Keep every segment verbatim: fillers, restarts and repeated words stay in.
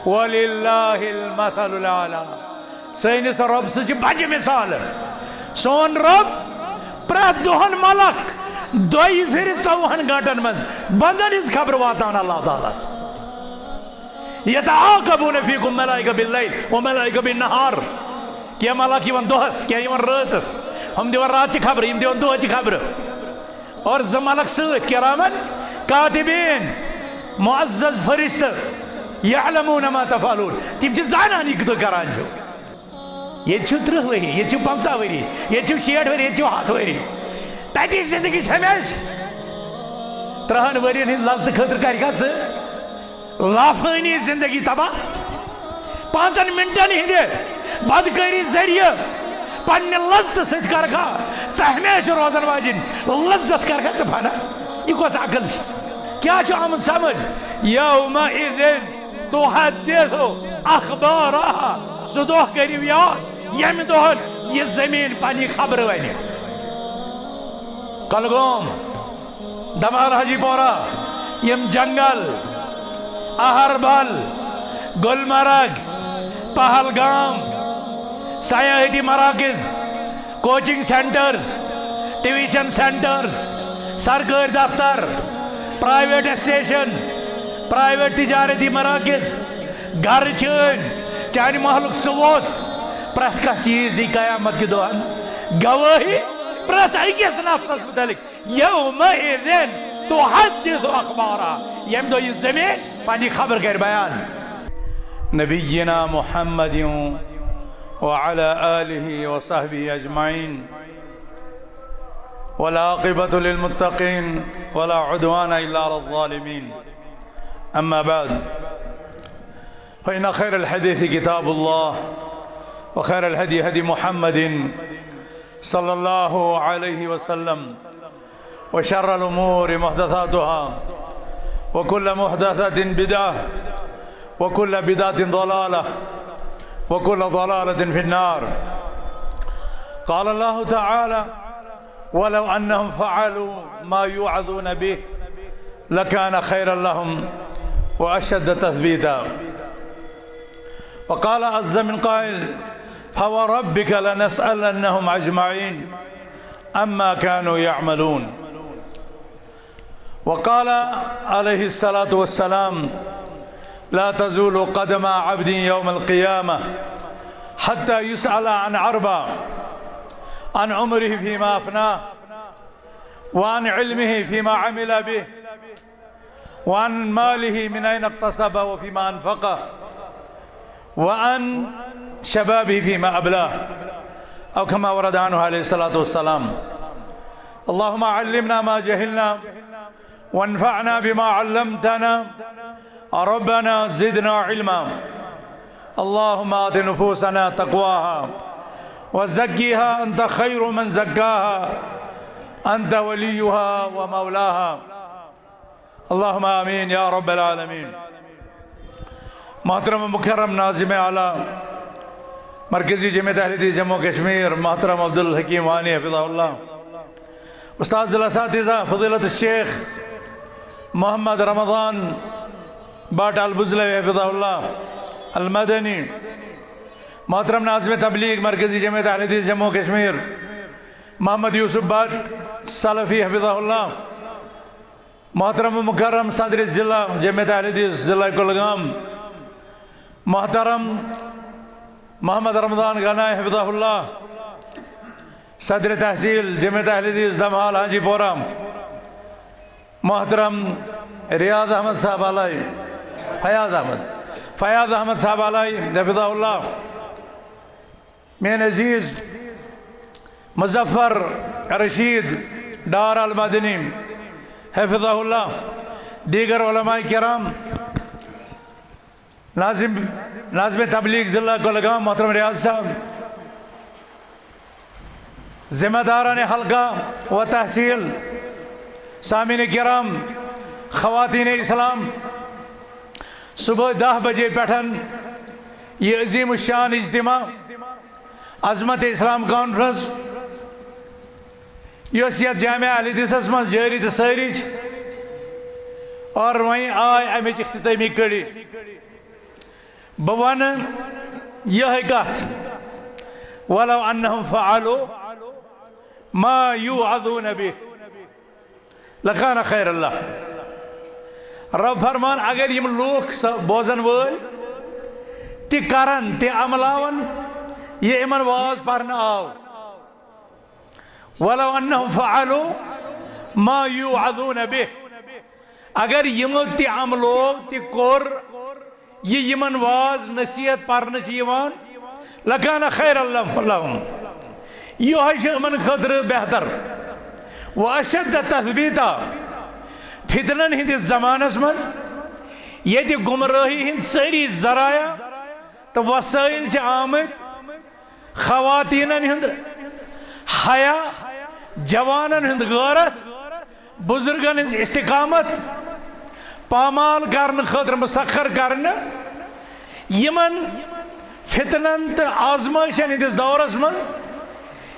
وللہ المثل الاعلیٰ۔ سٲنِس رۄب سٕنٛز چھِ بجہِ مثال۔ سون رۄب پرٛٮ۪تھ دۄہن ملک دۄیہِ پھِرِ ژۄوُہن گٲنٛٹن منٛز بندن ہٕنٛز خبر واتان اللہ تعالیٰ ہس۔ یتعاقبون فیکم ملائکہ باللیل و ملائکہ بالنہار۔ کینٛہہ ملک یِوان دۄہس، کینٛہہ یِوان رٲژس۔ ہُم دِوان راتچہِ خبرٕ، یِم دِوان دۄہچہِ خبرٕ۔ اور زٕ ملک سۭتۍ، کرامن کاتبین، معزز فرشتہٕ، یعلمون ما تفعلون، تِم چھِ زانان یہِ کیٛاہ تُہۍ کران چھِو۔ ییٚتہِ چھِو تٕرٛہ ؤری، ییٚتہِ چھِو پنٛژاہ ؤری، ییٚتہِ چھِو شیٹھ ؤری، ییٚتہِ چھِو ہتھ ؤری۔ تَتِچ زندگی چھِ ہمیشہِ۔ تٕرٛہن ؤرین ہٕنٛدِ لذتہٕ خٲطرٕ کرِکھا ژٕ لافٲنی زندگی تباہ؟ پانٛژن منٹن ہٕنٛدِ بدکٲری ذٔریعہٕ پننہِ لذتہٕ سۭتۍ کرکھا ژٕ ہمیشہِ روزن واجِنۍ لذت، کرکھا ژٕ فنا؟ یہِ کۄس عقل چھِ؟ کیٛاہ چھُ آمُت سمجھ؟ یومئذ تحدث اخبارها۔ سُہ دۄہ کٔرِو یاد، ییٚمہِ دۄہن یہِ زٔمیٖن پننہِ خبرٕ ونہِ۔ کۄلگوم، دمال حاجی پورہ، یِم جنگل، اہربل، گلمرگ، پہلگام، سیاحتی مراکز، کوچنگ سینٹرز، ٹیوشن سینٹرز، سرکٲرۍ دفتر، پرائیویٹ اسٹیشن، پرائیویٹ تجارتی مراکز، گرٕ چھٲنۍ، چانہِ محلُک ژٕ ووت، پرٛٮ۪تھ کانٛہہ چیٖز دی قیامت کہِ دۄہن گوٲہی پرٛٮ۪تھ أکِس نفسس متعلق۔ یومئذ تحدث اخبارها، ییٚمہِ دۄہ یہِ زٔمیٖن پننہِ خبر کرِ بیان۔ نبینا محمد وعلى آله وصحبه أجمعين، والعاقبة للمتقين، ولا عدوان إلا على الظالمين، أما بعد، فإن خير الحديث كتاب الله، وخير الهدي هدي محمد صلى الله عليه وسلم، وشر الأمور محدثاتها، وكل محدثة بدعة، وكل بدعة ضلالة، وكل ضلالة في النار. قال الله تعالى: ولو أنهم فعلوا ما يوعظون به لكان خيرا لهم وأشد تثبيتا. وقال عز من قائل: فوربك لنسألنهم أجمعين عما كانوا يعملون. وقال عليه الصلاة والسلام: لا تزول قدما عبد يوم القيامة حتى يسأل عن أربع: عن عمره فيما أفناه، وعن علمه فيما عمل به، وعن ماله من أين اكتسبه وفيما أنفقه، وعن شبابه فيما أبلاه، أو كما ورد عنه عليه الصلاة والسلام. اللهم علمنا ما جهلنا، وانفعنا بما علمتنا، ربنا زدنا علما. اللهم آت نفوسنا تقواها، وزكها أنت خير من زكاها، أنت وليها ومولاها. اللهم آمين يا رب العالمين. محترم مکرم ناظم اعلیٰ مرکزی جمعیت اہل حدیث جموں کشمیر، محترم عبدالحکیم وانی حفظہ اللہ، استاذ الاساتذہ فضیلت الشیخ محمد رمضان بٹ البزلوی حفظہ اللہ المدنی، محترم ناظم تبلیغ مرکزی جمعیت اہل حدیث جموں کشمیر، محمد یوسف بٹ سلفی حفظہ اللہ، محترم مکرم صدر ضلع جمعیت اہل حدیث ضلع کولگام، محترم محمد رمضان غنائی حفظہ اللہ، صدر تحصیل جمعیت اہل حدیث دمحال حاجی پورہ، محترم ریاض احمد صاحب علائی، فیاض احمد، فیاض احمد صاحب علائی حفظہ اللہ، میٲنۍ عزیز مظفر رشید ڈار المدنی حفظہ اللہ، دیگر علماء کرام، ناظم، ناظم تبلیغ ضلع کولگام محترم ریاض صاحب، ذمہ داران حلقہ و تحصیل، سامعین کرام، خواتین اسلام، صبح دہ بجے پٮ۪ٹھ یہِ عظیم الشان اجتماع عظمت اسلام کانفرنس، یۄس یتھ جامع اہل حدیثس منٛز جٲری تہٕ سٲری چھِ، اور وۄنۍ آے امِچ اختتٲمی کڑی۔ بہٕ وَنہٕ یِہے کَتھ، "ولو انہم فعلوا ما یوعظون به لکان خیر اللہ۔" رب فرمان، اگر یِم لوٗکھ، سۄ بوزن وٲلۍ، تہِ کرن، تہِ عملاون یہِ یِمن واز پرنہٕ آو، "ولو انہم فعلوا ما یوعظون به"، اگر یِمو تہِ عملو، تہِ کوٚر یہِ یِمن واز نصیحت پرنہٕ چھِ یِوان، "لکان خیر اللہ لہم"، یِہوٚے چھُ یِمن خٲطرٕ بہتر۔ "واشد تثبیتا"، فتنن ہٕنٛدِس زمانس منٛز، ییٚتہِ گمرٲہی ہٕنٛدۍ سٲری ذرایع تہٕ وسٲیل چھِ آمٕتۍ، خواتیٖنن ہُنٛد حیا، جوانن ہُنٛد غیرت، بزرگن ہٕنٛز استقامت پامال کرنہٕ خٲطرٕ مسخر کرنہٕ، یِمن فتنن تہٕ آزمٲیشن ہٕنٛدِس دورس منٛز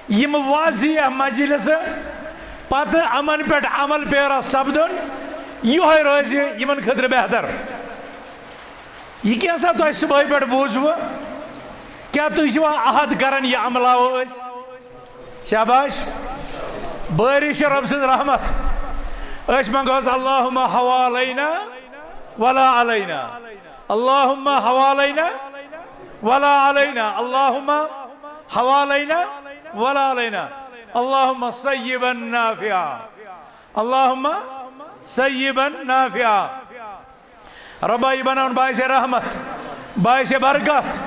یِم واضح مجلسہٕ پتہٕ یِمن پٮ۪ٹھ عمل پیرا سپدُن، یِہوٚے روزِ یِمن خٲطرٕ بہتر۔ یہِ کینٛژھا تۄہہِ صُبحٲے پٮ۪ٹھ بوٗزوٕ؟ کیٛاہ تُہۍ چھِوا عہد کران، یہِ عملاوو أسۍ؟ شاباش۔ بٲرِش چھِ رۄب سٕنٛز رحمت۔ أسۍ منٛگوس، "اللہم حوالینا ولا علینا، اللہم حوالینا ولا علینا، اللہم حوالینا ولا علینا، اللہم صیبا نافعا، اللہم صیبا نافعا۔" رۄبا، یہِ بناوُن باعث رحمت، باعث برکت،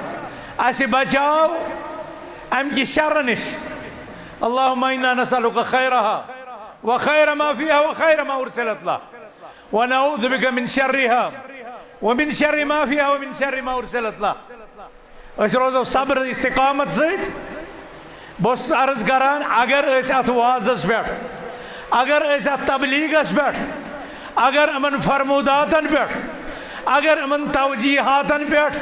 اسہِ بچاو امہِ کہِ شرٕ نِش۔ اللہم انا نسألک خیرہا و خیر ما فیہا و خیر ما ارسلت لہ، و نعوذ بک من شرہا و من شر ما فیہا و من شر ما ارسلت لہ۔ أسۍ روزو صبر استقامت سۭتۍ۔ بہٕ اوسُس عرض کران، اگر أسۍ اتھ وعظس پٮ۪ٹھ، اگر أسۍ اتھ تبلیغس پٮ۪ٹھ، اگر یِمن فرموداتن پٮ۪ٹھ، اگر یِمن توجیہاتن پٮ۪ٹھ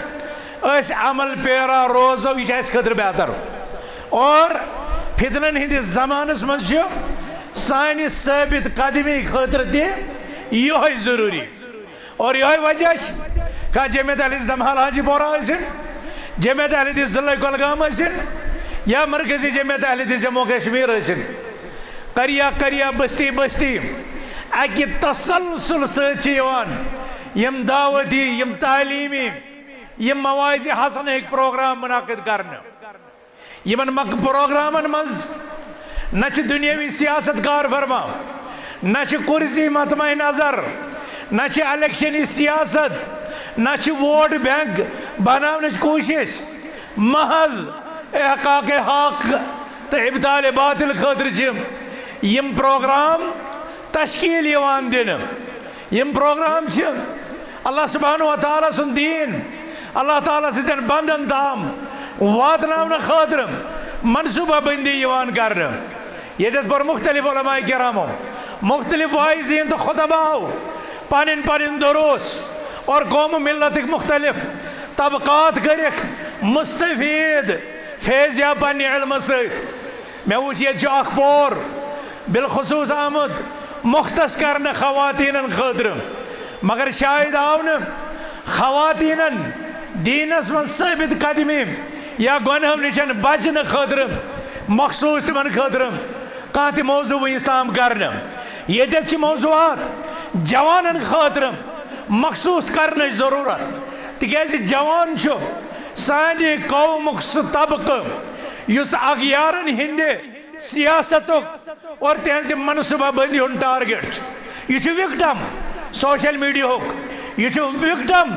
أسۍ عمل پیرا روزو، یہِ چھُ اَسہِ خٲطرٕ بہتر۔ اور فتنن ہٕنٛدِس زمانس منٛز چھُ سانہِ ثٲبت قدمی خٲطرٕ تہِ یِہوٚے ضروٗری۔ اور یِہوٚے وجہ چھُ، کانٛہہ جمعیت اہل حدیث دمحال حاجی پورہ ٲسِن، جمعیت اہل حدیث ضلع کۄلگام ٲسِن، یا مرکزی جمعیت اہل حدیث جموں کشمیر ٲسِن، قریہ قریہ، بستی بستی، اکہِ تسلسل سۭتۍ چھِ یِوان یِم دعوتی، یِم تعلیمی، یِم مواعظ حسنہٕکۍ پروگرام منعقد کرنہٕ۔ یِمن مک-، پروگرامن منٛز نہ چھِ دُنیٲوی سیاست کار فرما، نہ چھِ کرسی مطمع نظر، نہ چھِ الیکشنی سیاست، نہ چھِ ووٹ بینک بناونٕچ کوٗشش۔ محض احقاق حق تہٕ ابطال باطل خٲطرٕ چھِ یِم پروگرام تشکیل یِوان دِنہٕ۔ یِم پروگرام چھِ اللہ سبحانہ و تعالیٰ سُنٛد دیٖن، اللہ تعالیٰ سٕنٛدٮ۪ن بندن تام واتناونہٕ خٲطرٕ منصوٗبہ بندی یِوان کرنہٕ۔ ییٚتٮ۪تھ پوٚر مختلف علماء کرامو، مختلف واعظین تہٕ خطباہو پنٕنۍ پنٕنۍ دروس اور قوم و ملتٕکۍ مختلف طبقات کٔرِکھ مستفید فیض یاب پننہِ علمہٕ سۭتۍ۔ مےٚ وُچھ ییٚتہِ چھُ اکھ پور بالخصوص آمُت مختص کرنہٕ خواتیٖنن خٲطرٕ، مگر شاید آو نہٕ خواتیٖنن دیٖنس منٛز ثٲبت قدمی یا گۄنہو نِشن بچنہٕ خٲطرٕ مخصوص تِمن خٲطرٕ کانٛہہ تہِ موضوع وُنیُس تام کرنہٕ۔ ییٚتٮ۪تھ چھِ موضوعات جوانن خٲطرٕ مخصوص کرنٕچ ضروٗرت، تِکیازِ جوان چھُ سانہِ قومُک سُہ طبقہٕ یُس اغیارن ہٕنٛدِ سیاستُک اور تِہنٛزِ منصوٗبہ بندی ہُنٛد ٹارگیٹ چھُ۔ یہِ چھُ وکٹم سوشل میڈیاہُک، یہِ چھُ وکٹم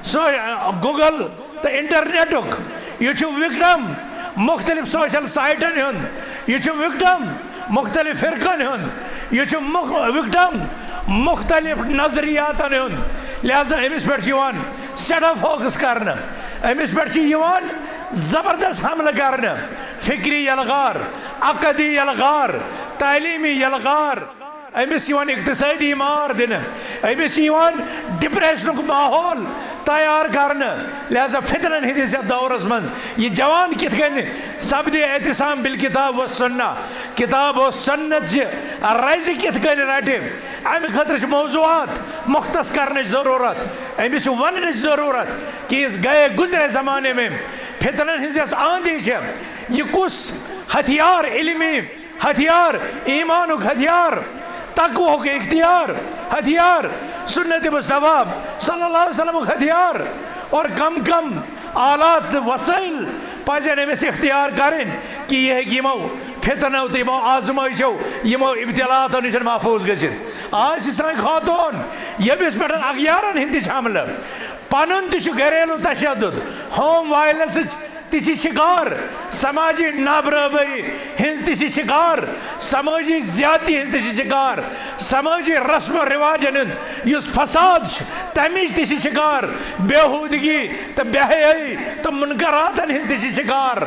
سو-، گوگل تہٕ انٹرنیٹُک، یہِ چھُ وکٹم مختلف سوشل سائٹن ہُنٛد، یہِ چھُ وکٹم مختلف فرقن ہُنٛد، یہِ چھُ مخ-، وکٹم مختلف نظریاتن ہُنٛد۔ لہذا أمِس پٮ۪ٹھ چھُ یِوان سٮ۪ٹھاہ فوکس کرنہٕ، أمِس پٮ۪ٹھ چھُ یِوان زبردست حملہٕ کرنہٕ، فکری یلغار، عقدی یلغار، تعلیمی یلغار، أمِس یِوان اقتصٲدی مار دِنہٕ، أمِس چھِ یِوان ڈپریشنُک ماحول تیار کرنہٕ۔ لہذا فتنن ہٕنٛدِس یتھ دورس منٛز یہِ جوان کِتھ کٔنۍ سپدِ اعتصام بالکتاب و سنہ، کتاب و سنت زِ رزِ کِتھ کٔنۍ رٹہِ، امہِ خٲطرٕ چھِ موضوعات مختص کرنٕچ ضروٗرت، أمِس چھِ وننٕچ ضروٗرت کہ اس گئے گزرے زمانے میں فتنن ہٕنٛز یۄس آندھی چھےٚ، یہِ کُس ہتھیار، علمی ہتھیار، ایمانُک ہتھیار، تقوہُک اختیار، ہتھیار، سنت مصطفیٰ صلی اللہ علیہ وسلمُک ہتھیار، اور کم کم آلات تہٕ وسٲیِل پزن أمِس اختیار کرٕنۍ کہ یہِ ہیٚکہِ یِمو فتنو تہٕ یِمو آزمٲیشو، یِمو ابتلااتو نِش محفوظ گٔژھِتھ۔ آز چھِ سٲنۍ خاتوٗن ییٚمِس پٮ۪ٹھ اغیارن ہٕنٛدۍ تہِ چھِ حملہٕ، پنُن تہِ چھُ گھریلو تشدد، ہوم وائلنسٕچ تہِ چھِ شکار، سماجی نابرابری ہٕنٛز تہِ چھِ شکار، سمٲجی زیادتی ہٕنٛز تہِ چھِ شکار، سمٲجی رسم و رواجن ہُنٛد یُس فساد چھُ، تمِچ تہِ چھِ شکار، بیہودگی تہٕ بے حیٲیی تہٕ منکراتن ہٕنٛز تہِ چھِ شکار۔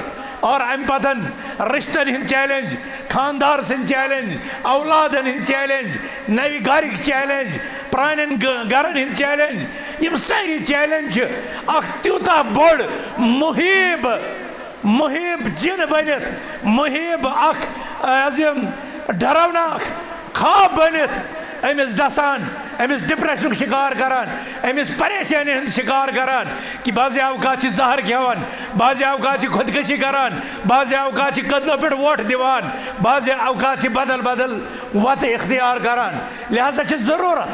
اور امہِ پتن رشتن ہٕنٛد چیلنج، خاندار سٕنٛد چیلنج، اولادن ہٕنٛد چیلنج، نوِ گرٕکۍ چیلنج، پرانٮ۪ن گ-، گرن ہٕنٛد چیلنج، یِم سٲری چیلنج چھِ اکھ تیوٗتاہ بوٚڑ محیب، محیب جن بٔنِتھ، محیب اکھ، آ، عظیم ڈراوناک خواب بٔنِتھ أمِس ڈسان، أمِس ڈپریشنُک شکار کران، أمِس پریشٲنی ہُنٛد شکار کران کہ بعضِ اوقات چھِ زہر کھٮ۪وان، بعضِ اوقات چھِ خودکشی کران، بعضِ اوقات چھِ قتلو پٮ۪ٹھ وۄٹھ دِوان، بعضِ اوقات چھِ بدل بدل وتہٕ اختیار کران۔ لہذا چھِ ضروٗرت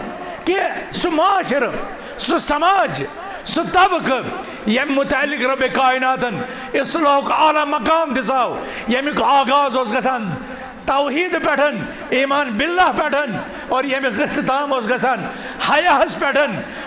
کہ سُہ معاشرٕ، سُہ سماج، سُہ طبقہٕ، ییٚمہِ متعلق رب کائناتن اصلاحُک اعلیٰ مقام دِژاو، ییٚمیُک آغاز اوس گژھان توحید پٮ۪ٹھ، ایمان باللہ پٮ۪ٹھ، اور ییٚمیُک اختتام اوس گژھان حیاہس پٮ۪ٹھ۔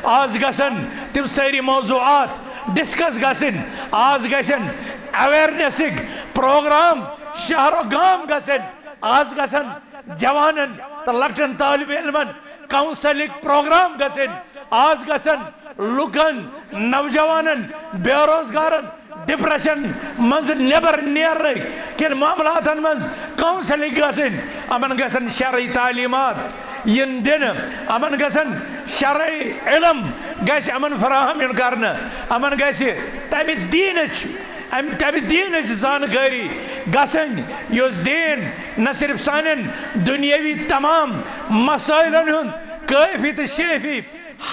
آز گژھن تِم سٲری موضوعات ڈسکس گژھٕنۍ، آز گژھن اویرنیسٕکۍ پروگرام شہر و گام گژھٕنۍ، آز گژھن جوانن تہٕ لۄکٹٮ۪ن طالب علمن کاؤنسلنگ پروگرام گژھن، آز گژھن لُکن، نوجوانن، بے روزگارن، ڈپریشن منٛز نٮ۪بر نیرنہٕ کٮ۪ن معاملاتن منٛز کاؤنسلنگ گژھٕنۍ، یِمن گژھن شرعی تعلیمات یِن دِنہٕ، یِمن گژھن شرعی علم گژھِ یِمن فراہم یُن کرنہٕ، یِمن گژھِ تمہِ دیٖنٕچ، امہِ تمہِ دیٖنٕچ زانکٲری گژھٕنۍ، یُس دیٖن نہ صرف سانٮ۪ن دُنیٲوی تمام مسٲیلن ہُنٛد کٲفی تہٕ شٲفی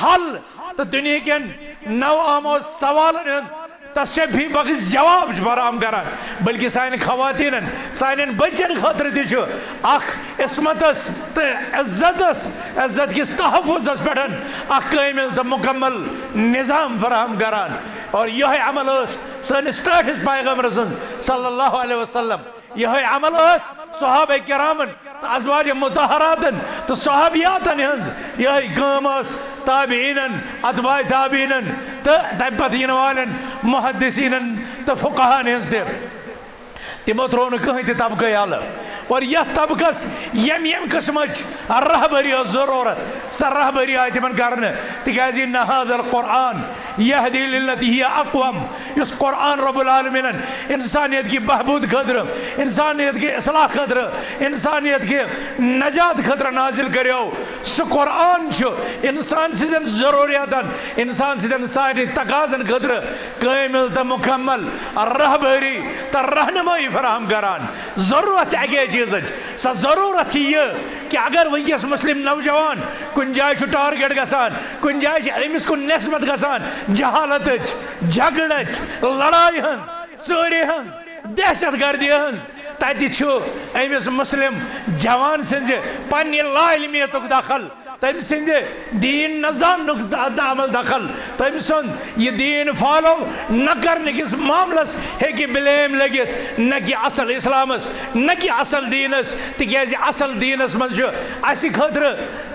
حل تہٕ دُنیہکٮ۪ن نو آمو سوالن ہُنٛد تشفی بخش جواب چھُ فراہم کران، بلکہ سانٮ۪ن خواتیٖنن، سانٮ۪ن بچن خٲطرٕ تہِ چھُ اکھ عصمتس تہٕ عزتس، عزت کِس تحفظس پٮ۪ٹھ اکھ کٲمل تہٕ مکمل نظام فراہم کران۔ اور یہے عمل ٲس سٲنِس ٹٲٹھِس پیغمبر سٕنٛز صلی اللہ علیہ وسلم، یہے عمل ٲس صحابہ کرامن تہٕ ازواج مطہراتن تہٕ صحابیاتن ہٕنٛز، یہے کٲم ٲس تابعینن، اتباع تابعینن تہٕ تمہِ پتہٕ یِنہٕ والٮ۪ن محدثینن تہٕ فقہاہن ہٕنٛز تہِ۔ تِمو ترٛوو نہٕ کٕہٕنۍ تہِ طبقہٕ یَلہٕ۔ اور یَتھ طبقس ییٚمہِ ییٚمہِ قٕسمٕچ رہبری ٲس ضروٗرت، سۄ رہبری آیہِ تِمن کرنہٕ، تِکیازِ ان هذا القرآن یہدی للتی ہی اقوم۔ یُس قرآن رب العالمینن انسانیت کی بہبود خٲطرٕ، انسانیت کی اصلاح خٲطرٕ، انسانیت کی نجات خٲطرٕ نازل کریو، سُہ قرآن چھُ انسان سٕنٛدٮ۪ن ضروٗریاتن، انسان سٕنٛدٮ۪ن سارنٕے تقاضن خٲطرٕ کٲمل تہٕ مکمل رہبری تہٕ رہنمٲیی فراہم کران۔ ضروٗرت چھِ اَکے چیٖزٕچ، سۄ ضروٗرت چھِ یہِ کہِ اگر وٕنکیٚس مسلم نوجوان کُنہِ جایہِ چھُ ٹارگیٹ گژھان، کُنہِ جایہِ چھِ أمِس کُن نسبت گژھان جہالتٕچ، جھگڑٕچ، لڑایہِ ہٕنٛز، ژوٗرِ ہٕنٛز، دہشت گردی ہٕنٛز، تتہِ چھُ أمِس مسلم جوان سٕنٛزِ پننہِ لا علمیتُک دخل، تٔمۍ سٕنٛدِ دیٖن نہ زاننُک د-، د-، عمل دخل، تٔمۍ سُنٛد یہِ دیٖن فالو نہ کرنہٕ کِس معاملس ہیٚکہِ بلیم لٔگِتھ، نہ کہِ اصل اسلامس، نہ کہِ اصل دیٖنس، تِکیازِ اصل دیٖنس منٛز چھُ اسہِ خٲطرٕ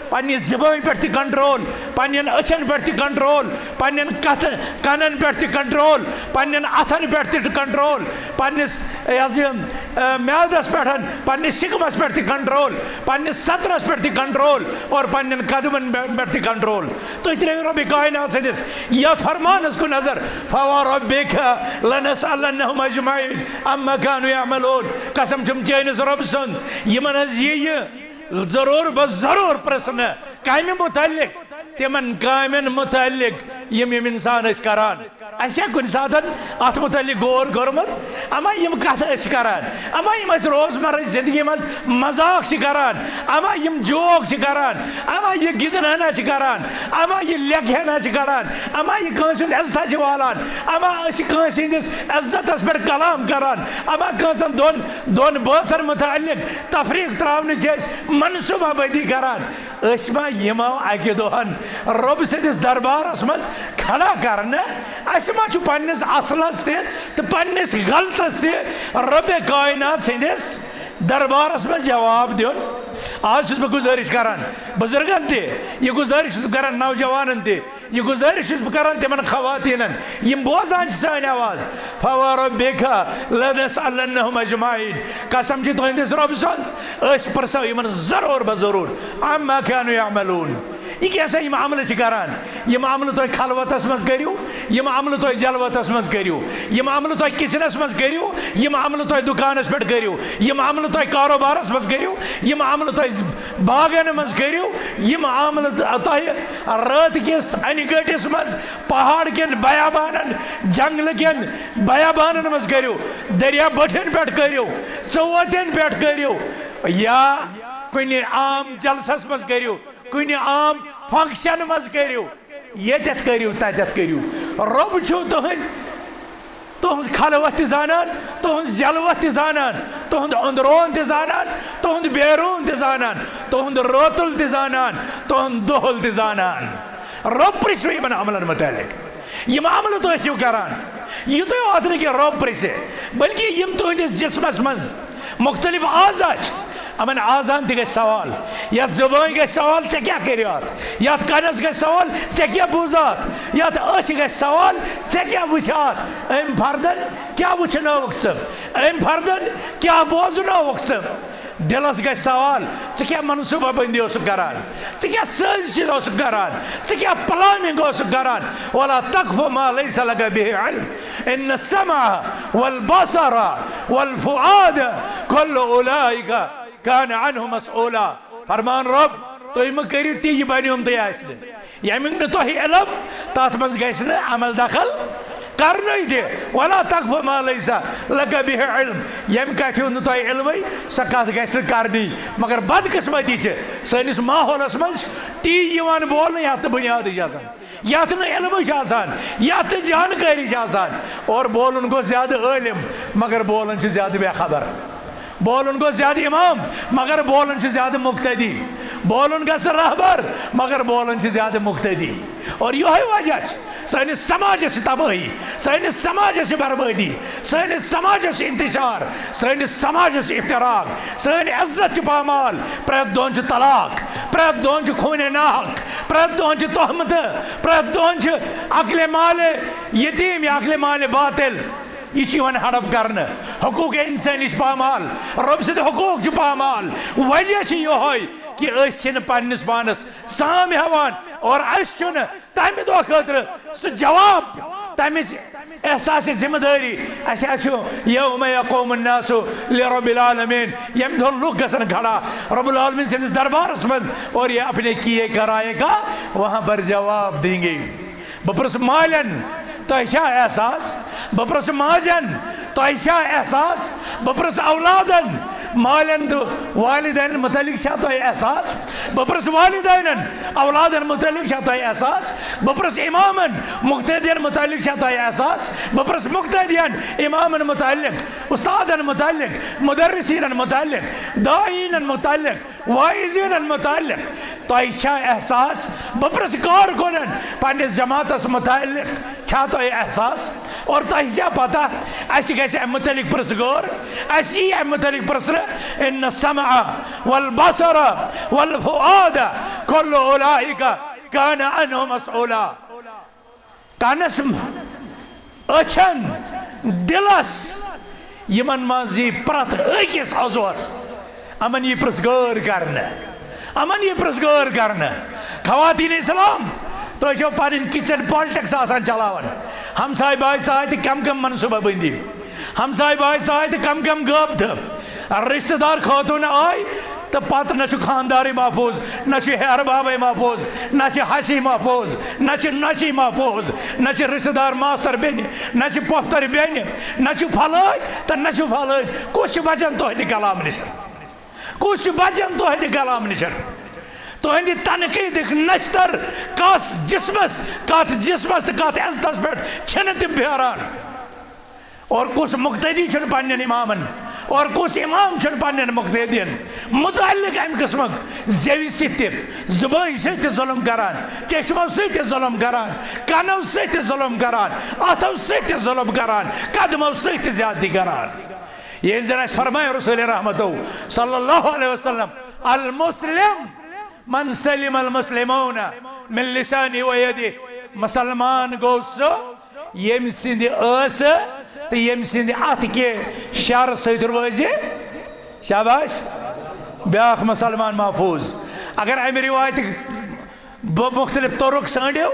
پننہِ زبٲنۍ پٮ۪ٹھ تہِ کنٹرول، پننٮ۪ن أچھن پٮ۪ٹھ تہِ کنٹرول، پننٮ۪ن کتھٕ کنن پٮ۪ٹھ تہِ کنٹرول، پننٮ۪ن اتھن پٮ۪ٹھ تہِ کنٹرول، پننِس، یہِ حظ یہِ، آ، میادس پٮ۪ٹھ، پننِس شکمس پٮ۪ٹھ تہِ کنٹرول، پننِس سترس پٮ۪ٹھ تہِ کنٹرول اور پننٮ۪ن قدمن پٮ۪ٹھ تہِ کنٹرول۔ تُہۍ ترٲیِو رۄبِ کائنات سٕنٛدِس یتھ فرمانس کُن نظر، فوربک لنسألنهم اجمعین عما كانوا يعملون۔ قسم چھُم چٲنِس رۄب سُنٛد، یِمن حظ یِیہِ ضروٗر بہ ضروٗر پرژھنہٕ کامہِ متعلق، تِمن کامٮ۪ن متعلق یِم یِم انسان ٲسۍ کران۔ اسہِ چھا کُنہِ ساتن اتھ متعلق غور کوٚرمُت؟ اما یِم کتھٕ أسۍ چھِ کران، اما یِم أسۍ روزمرہ زندگی منٛز مذاق چھِ کران، اما یِم جوک چھِ کران، اما یہِ گِنٛدن ہنا چھِ کران، اما یہِ لیٚکہٕ ہنا چھِ کران، اما یہِ کٲنٛسہِ ہُنٛد عزتھا چھِ والان، اما أسۍ چھِ کٲنٛسہِ ہٕنٛدِس عزتس پٮ۪ٹھ کلام کران، اما کٲنٛسن دۄن دۄن بٲژن متعلق تفریق تراونٕچ چھِ أسۍ منصوبہ بندی کران۔ أسۍ ما یِمو اکہِ دۄہن رۄب سٕنٛدِس دربارس منٛز کھڑا کرنہٕ؟ اسہِ ما چھُ پننِس اصلس تہِ تہٕ پننِس غلطس تہِ رۄبِ کائنات سٕنٛدِس دربارس منٛز جواب دیُن؟ آز چھُس بہٕ گُزٲرِش کران بُزرگن تہِ، یہِ گُزٲرِش چھُس بہٕ کران نوجوانن تہِ، یہِ گُزٲرِش چھُس بہٕ کران تِمن خواتیٖنن، یِم بوزان چھِ سٲنۍ آواز، فوربک لنسألنهم اجمعین۔ قسم چھِ تُہنٛدِس رۄب سُنٛد، أسۍ پرژھو یِمن ضروٗر بہ ضروٗر، عما كانوا يعملون۔ یہِ کیٛاہ سا یِم عملہٕ چھِ کران؟ یِم عملہٕ تُہۍ خلوتس منٛز کٔرِو، یِم عملہٕ تُہۍ جلوتس منٛز کٔرِو، یِم عملہٕ تُہۍ کچنس منٛز کٔرِو، یِم عملہٕ تُہۍ دُکانس پٮ۪ٹھ کٔرِو، یِم عملہٕ تُہۍ کاروبارس منٛز کٔرِو، یِم عملہٕ تُہۍ باغن منٛز کٔرِو، یِم عملہٕ تُہۍ رٲتۍ کِس انہِ گٔٹِس منٛز پہاڑ کٮ۪ن بیابانن، جنگلہٕ کٮ۪ن بیابانن منٛز کٔرِو، دریا بٔٹھٮ۪ن پٮ۪ٹھ کٔرِو، ژوٚوتٮ۪ن پٮ۪ٹھ کٔرِو، یا کُنہِ عام جلسس منٛز کٔرِو، کُنہِ عام فنکشن منٛز کٔرِو، ییٚتٮ۪تھ کٔرِو، تتٮ۪تھ کٔرِو۔ رۄب چھُو تُہنٛدۍ، تُہنٛز خلوت تہِ زانان، تُہنٛز جلوت تہِ زانان، تُہنٛد أنٛدرون تہِ زانان، تُہنٛد بیرون تہِ زانان، تُہنٛد رٲتُل تہِ زانان، تُہنٛد دۄہل تہِ زانان۔ رۄب پرٛژھوٕ یِمن عملن متعلق۔ یِم عملہٕ تُہۍ ٲسِو کران، یہِ تُہۍ اوترٕ کہِ رۄب پرٛژھِ، بلکہِ یِم تُہنٛدِس جسمس منٛز مختلف اعضا چھِ، یِمن اعضاہن تہِ گژھِ سوال۔ یتھ زبٲنۍ گژھِ سوال، ژےٚ کیٛاہ کٔریاتھ؟ یتھ کنس گژھِ سوال، ژےٚ کیٛاہ بوٗزاتھ؟ یتھ أچھِ گژھِ سوال، ژےٚ کیٛاہ وٕچھاتھ؟ أمۍ فردن کیٛاہ وٕچھنٲوکھ ژٕ؟ أمۍ فردن کیٛاہ بوزنٲوکھ ژٕ؟ دِلس گژھِ سوال، ژٕ کیٛاہ منصوٗبہ بندی اوسُکھ کران؟ ژٕ کیٛاہ سٲزشہِ اوسُکھ کران؟ ژٕ کیٛاہ planning اوسُکھ کران؟ ولا تقف ما ليس لك به علم، ان السمع والبصر والفؤاد كل اولئك كان عنه مسؤولا۔ فرمان رۄب، تُہۍ مہٕ کٔرِو تی، یہِ بنیومتُے آسہِ نہٕ۔ ییٚمیُک نہٕ تۄہہِ علم، تَتھ منٛز گژھِ نہٕ عمل دخل کرنُے تہِ۔ ولا تقف ما ليس لك به علم، ییٚمہِ کتھِ ہُنٛد نہٕ تۄہہِ علمٕے، سۄ کتھ گژھِ نہٕ کرنی۔ مگر بدقسمتی چھِ، سٲنِس ماحولس منٛز چھِ تی یِوان بولنہٕ یتھ نہٕ بنیادٕے چھِ آسان، یتھ نہٕ علمٕے چھِ آسان، یتھ نہٕ جانکٲری چھِ آسان۔ اور بولُن گوٚو زیادٕ عٲلم، مگر بولان چھِ زیادٕ بے خبر۔ بولُن گوٚو زیادٕ امام، مگر بولان چھِ زیادٕ مقتدی۔ بولُن گژھِ رہبر، مگر بولان چھِ زیادٕ مقتدی۔ اور یِہوٚے وجہ چھُ سٲنِس سماجس چھِ تبٲہی، سٲنِس سماجس چھِ بربٲدی، سٲنِس سماجس چھِ انتشار، سٲنِس سماجس چھِ افتراق، سٲنۍ عزت چھِ پامال۔ پرٛٮ۪تھ دۄہن چھُ طلاق، پرٛٮ۪تھ دۄہن چھُ خوٗنِ ناحق، پرٛٮ۪تھ دۄہن چھِ تہمتہٕ، پرٛٮ۪تھ دۄہن چھِ عقلِ مالِ یتیٖم یا عقلِ مالِ باطل۔ یہِ چھُ یِوان ہڑپ کرنہٕ۔ حقوق انسانی چھِ پامال، رۄب سٕنٛدۍ حقوق چھِ پامال۔ وجہ چھُ یِہوٚے کہِ أسۍ چھِنہٕ پننِس پانس سام ہٮ۪وان اور اَسہِ چھُنہٕ تمہِ دۄہ خٲطرٕ سُہ جواب، تمِچ احساس ذمہ دٲری۔ اَسہِ حظ چھُ یوم یقوم الناس لرب العالمین، ییٚمہِ دۄہ لُکھ گژھن کھڑا رب العالمین سٕنٛدِس دربارس منٛز، اور یہ اپنے کیے کرائے کا وہاں پر جواب دیں گے۔ بہٕ پرٛژھٕ مالٮ۪ن، تۄہہِ چھا احساس؟ بہٕ پرٛژھٕ ماجٮ۪ن، تۄہہِ چھا احساس؟ بہٕ پرٛژھٕ اولادن، مالٮ۪ن تہٕ والدینن متعلق چھا تۄہہِ احساس؟ بہٕ پرٛژھٕ والدینن، اولادن متعلق چھا تۄہہِ احساس؟ بہٕ پرٛژھٕ امامن، مقتدین متعلق چھا تۄہہِ احساس؟ بہٕ پرٛژھٕ مقتدین، امامن متعلق، استادن متعلق، مدرسینن متعلق، داعینن متعلق، واعظینن متعلق تۄہہِ چھا احساس؟ بہٕ پرٛژھٕ کارکُنن، پننِس جماعتس متعلق چھا تۄہہِ احساس؟ اور تۄہہِ چھا پتہ، اسہِ گژھِ امہِ متعلق پرٛژھ غور، اسہِ یی امہِ متعلق پرٛژھنہٕ، ان السمع والبصر والفؤاد كل اولئك كان عنه مسؤولا۔ کنس، أچھن، دِلس، یِمن منٛز یی پرٛٮ۪تھ أکِس عضوس، یِمن یی پرٛژھ غٲر کرنہٕ، یِمن یی پرٛژھ غٲر کرنہٕ۔ خواتین اسلام، تُہۍ چھِو پنٕنۍ kitchen politics آسان چلاوان، ہمساے باے ژاے تہٕ کم کم منصوبہ بندی، ہمساے باے ژاے تہٕ کم کم غٲبتہٕ، رشتہٕ دار خاتون آے، تہٕ پتہٕ نہ چھُ خاندارٕے محفوٗظ، نہ چھُ ہیہر بابے محفوٗظ، نہ چھِ ہشی محفوٗظ، نہ چھِ نۄشی محفوٗظ، نہ چھِ رشتہٕ دار ماستر بیٚنہِ، نہ چھِ پۄپھتر بیٚنہِ، نہ چھُ پھلٲنۍ تہٕ نہ چھُ پھلٲنۍ۔ کُس چھُ بچان تُہنٛدِ کلام نِش؟ کُس چھُ بچان تُہنٛدِ کلام نِش؟ تُہنٛدِ تنقیٖدٕکۍ نشتر کس جسمس، کتھ جسمس تہٕ کتھ عزتس پٮ۪ٹھ چھِنہٕ تِم پھیران؟ اور کُس مقتدی چھُنہٕ پننٮ۪ن امامن، اور کُس امام چھُنہٕ پننٮ۪ن مقتدین متعلق امہِ قٕسمُک زیوِ سۭتۍ تہِ، زبٲنۍ سۭتۍ تہِ ظلم کران، چشمو سۭتۍ تہِ ظلم کران، کنو سۭتۍ تہِ ظلم کران، اتھو سۭتۍ تہِ ظلم کران، قدمو سۭتۍ تہِ زیادتی کران؟ ییٚلہِ زن اسہِ فرمایہِ رسول رحمتو صلی اللہ علیہ وسلم، المسلم من سلم المسلمون من لسانه ويده، مسلمان گوٚو سُہ ییٚمہِ سٕنٛدِ ٲسہٕ تہٕ ییٚمہِ سٕنٛدِ اَتھٕ کہِ شر سۭتۍ روزِ، شاباش، بیٛاکھ مسلمان محفوٗظ۔ اگر اَمہِ رِوایتٕکۍ بہٕ مُختٔلِف طرق ژھٲنٛڈِو،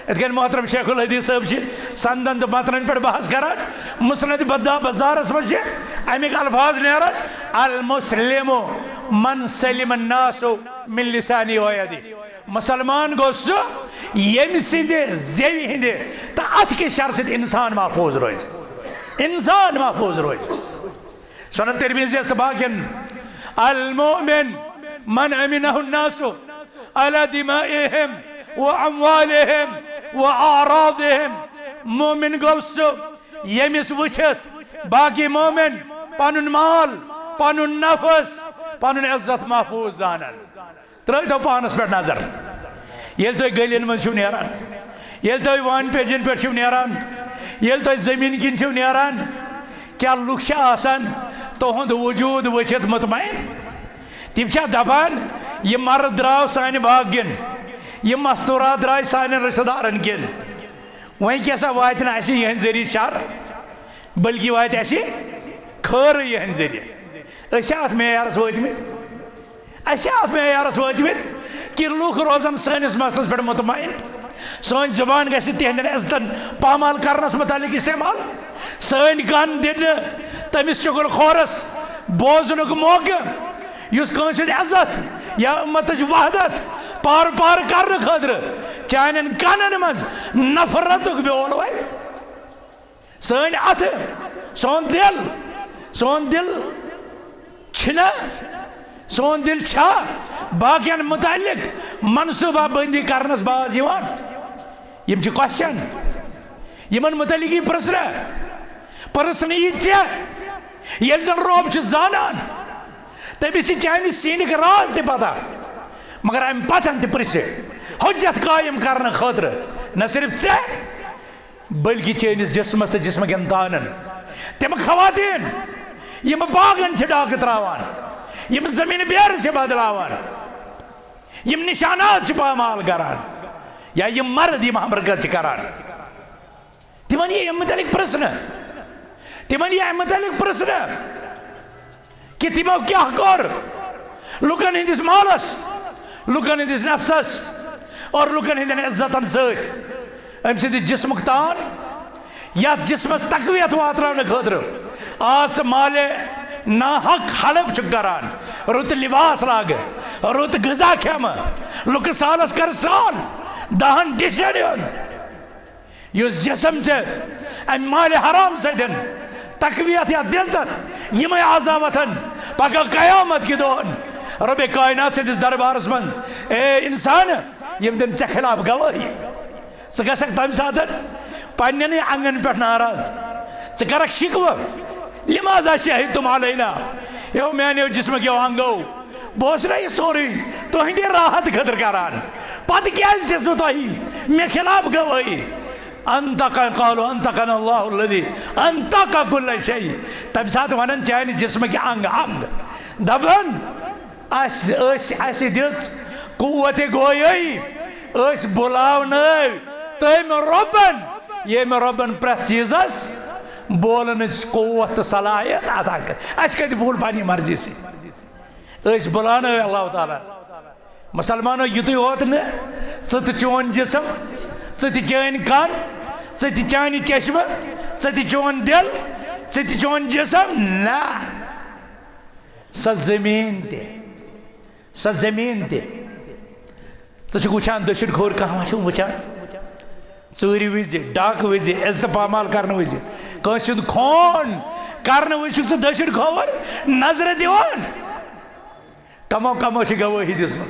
یِتھ کٔنۍ محترم شیخ الحدیث صٲب چھِ سندن تہٕ متنن پٮ۪ٹھ بحث کران، مسند بدا بازارس منٛز چھِ اَمِکۍ الفاظ نیران، المسلم من سلم الناس من لسانه ويده۔ مسلمان گوٚو سُہ ییٚمہِ سٕنٛدِ زیوِ ہٕنٛدِ تہٕ اَتھٕ کہِ شر سۭتۍ انسان محفوٗظ روزِ۔ انسان محفوٗظ روزِ۔ سنن ترمذیس تہٕ باقین، المؤمن من امنه الناس على دمائهم واموالهم واعراضهم۔ مومن گوٚو سُہ ییٚمِس وٕچھِتھ باقی مومن پنُن مال، پنُن نفس، پنُن عزت محفوٗظ زانن۔ ترٲیتو پانس پٮ۪ٹھ نظر۔ ییٚلہِ تُہۍ گٔلین منٛز چھِو نیران، ییٚلہِ تُہۍ وان پیجن پٮ۪ٹھ چھِو نیران، ییٚلہِ تُہۍ زٔمیٖن کِنۍ چھِو نیران، کیٛاہ لُکھ چھِ آسان تُہُنٛد وجوٗد وٕچھِتھ مطمئن؟ تِم چھا دپان، "یہِ مرد درٛاو سانہِ باغ کِنۍ، یہِ مستوٗرات درٛاے سانٮ۪ن رشتہٕ دارن کِنۍ، وۄنۍ کیٛاہ سا واتہِ نہٕ اَسہِ یِہنٛدِ ذٔریعہٕ شر، بلکہِ واتہِ اَسہِ خٲرٕے یِہنٛدِ ذٔریعہٕ"؟ أسۍ چھا اتھ معیارس وٲتمٕتۍ؟ أسۍ چھا اتھ معیارس وٲتمٕتۍ کہِ لُکھ روزن سٲنِس مسلس پٮ۪ٹھ مطمئن؟ سٲنۍ زبان گژھِ تِہنٛدٮ۪ن عزتن پامال کرنس متعلق استعمال؟ سٲنۍ کن دِنہٕ تٔمِس چُغل خورس بوزنُک موقعہٕ یُس کٲنٛسہِ ہُنٛد عزت یا اُمتٕچ وحدت پار پار کرنہٕ خٲطرٕ چانٮ۪ن کنن منٛز نفرتُک بیول ووِ؟ سٲنۍ اَتھٕ، سون دِل، سون دِل چھِنہ، سون دِل چھا باقین متعلق منصوٗبہ بندی کرنس باز یِوان؟ یِم چھِ question۔ یِمن متعلق یی پرژھنہٕ، پرژھنہٕ یی ژےٚ۔ ییٚلہِ زن رۄب چھُ زانان، تٔمِس چھِ چانہِ سیٖنٕکۍ راز تہِ پتہ، مگر امہِ پتہٕ تہِ پرژھِ حجت قٲیِم کرنہٕ خٲطرٕ نہ صرف ژےٚ، بلکہِ چٲنِس جسمس تہٕ جسمہٕ کٮ۪ن تانن، تِم خواتین، یِم باغن چھِ ڈاکہٕ تراوان، یِم زمین بیرٕ چھِ بدلاوان، یِم نشانات چھِ پامال کران، یا یِم مرد یِم ہمرکت چھِ کران، تِمن یی امہِ متعلق پرژھنہٕ، تِمن یی امہِ متعلق پرژھنہٕ۔ کہ تِمو کیٛاہ کوٚر لُکن ہٕنٛدِس مالس، لُکن ہٕنٛدِس نفسس اور لُکن ہٕنٛدٮ۪ن عزتن سۭتۍ۔ أمۍ سٕنٛدِ جسمُک تان، یتھ جسمس تقویت واتراونہٕ خٲطرٕ آز ژٕ مالہِ ناحق حلب چھُکھ کران، رُت لباس لاگہٕ، رُت غذا کھٮ۪مہٕ، لُکہٕ سالس کر سال، دہن ڈِشن ہُنٛد۔ یُس جسم ژےٚ امہِ مالِ حرام سۭتۍ تقویت یا دِژتھ، یِمے عذابتن پگاہ قیامت کہِ دۄہن رۄبِ کائنات سٕنٛدِس دربارس منٛز، اے انسان، یِم دِن ژےٚ خلاف گوٲہی۔ ژٕ گژھکھ تمہِ ساتہٕ پننٮ۪نٕے انگن پٮ۪ٹھ ناراض، ژٕ کرکھ شکوہ، "لماذا شہدتم علینا؟" یو میانیو جسمکیو انگو، بہٕ اوسُس نا یہِ سورُے تُہنٛدِ راحت خٲطرٕ کران، پتہٕ کیازِ دِژوٕ تۄہہِ مےٚ خلاف گوٲہی؟ انطق، قالوا انطقنا اللہ الذی انطق کل شیء۔ تمہِ ساتہٕ ونان چانہِ جسمٕکۍ انگ انگ، دپان، اسہِ، أسۍ، اسہِ دِژ قوت گویٲیی، أسۍ بُلاونٲو تٔمۍ رۄبن، ییٚمۍ رۄبن پرٛٮ۪تھ چیٖزس بولنٕچ قوت تہٕ صلاحیت عطا کٔر۔ اسہِ کتہِ بول پننہِ مرضی سۭتۍ؟ أسۍ بُلاونٲو اللہ تعالیٰ۔ مسلمانو، یِتُے یوت نہٕ، ژٕ تہٕ چون جسم، ژٕ تہٕ چٲنۍ کن، ژٕ تہٕ چانہِ چشمہٕ، ژٕ تہٕ چون دل، ژٕ تہٕ چون جسم، نہ۔ سۄ زٔمیٖن تہِ، سۄ زٔمیٖن تہِ۔ ژٕ چھُکھ وٕچھان دٔچھُن کھوٚر، کانٛہہ ما چھُکھ وٕچھان؟ ژوٗرِ وِزِ، ڈاکہٕ وِزِ، عزتہٕ پامال کرنہٕ وِزِ، کٲنٛسہِ ہُنٛد خوٗن کرنہٕ وِزِ چھُکھ ژٕ دٔچھُن کھوٚر نظرِ دِوان۔ کمو کمو چھِ گوٲہی دِژمٕژ،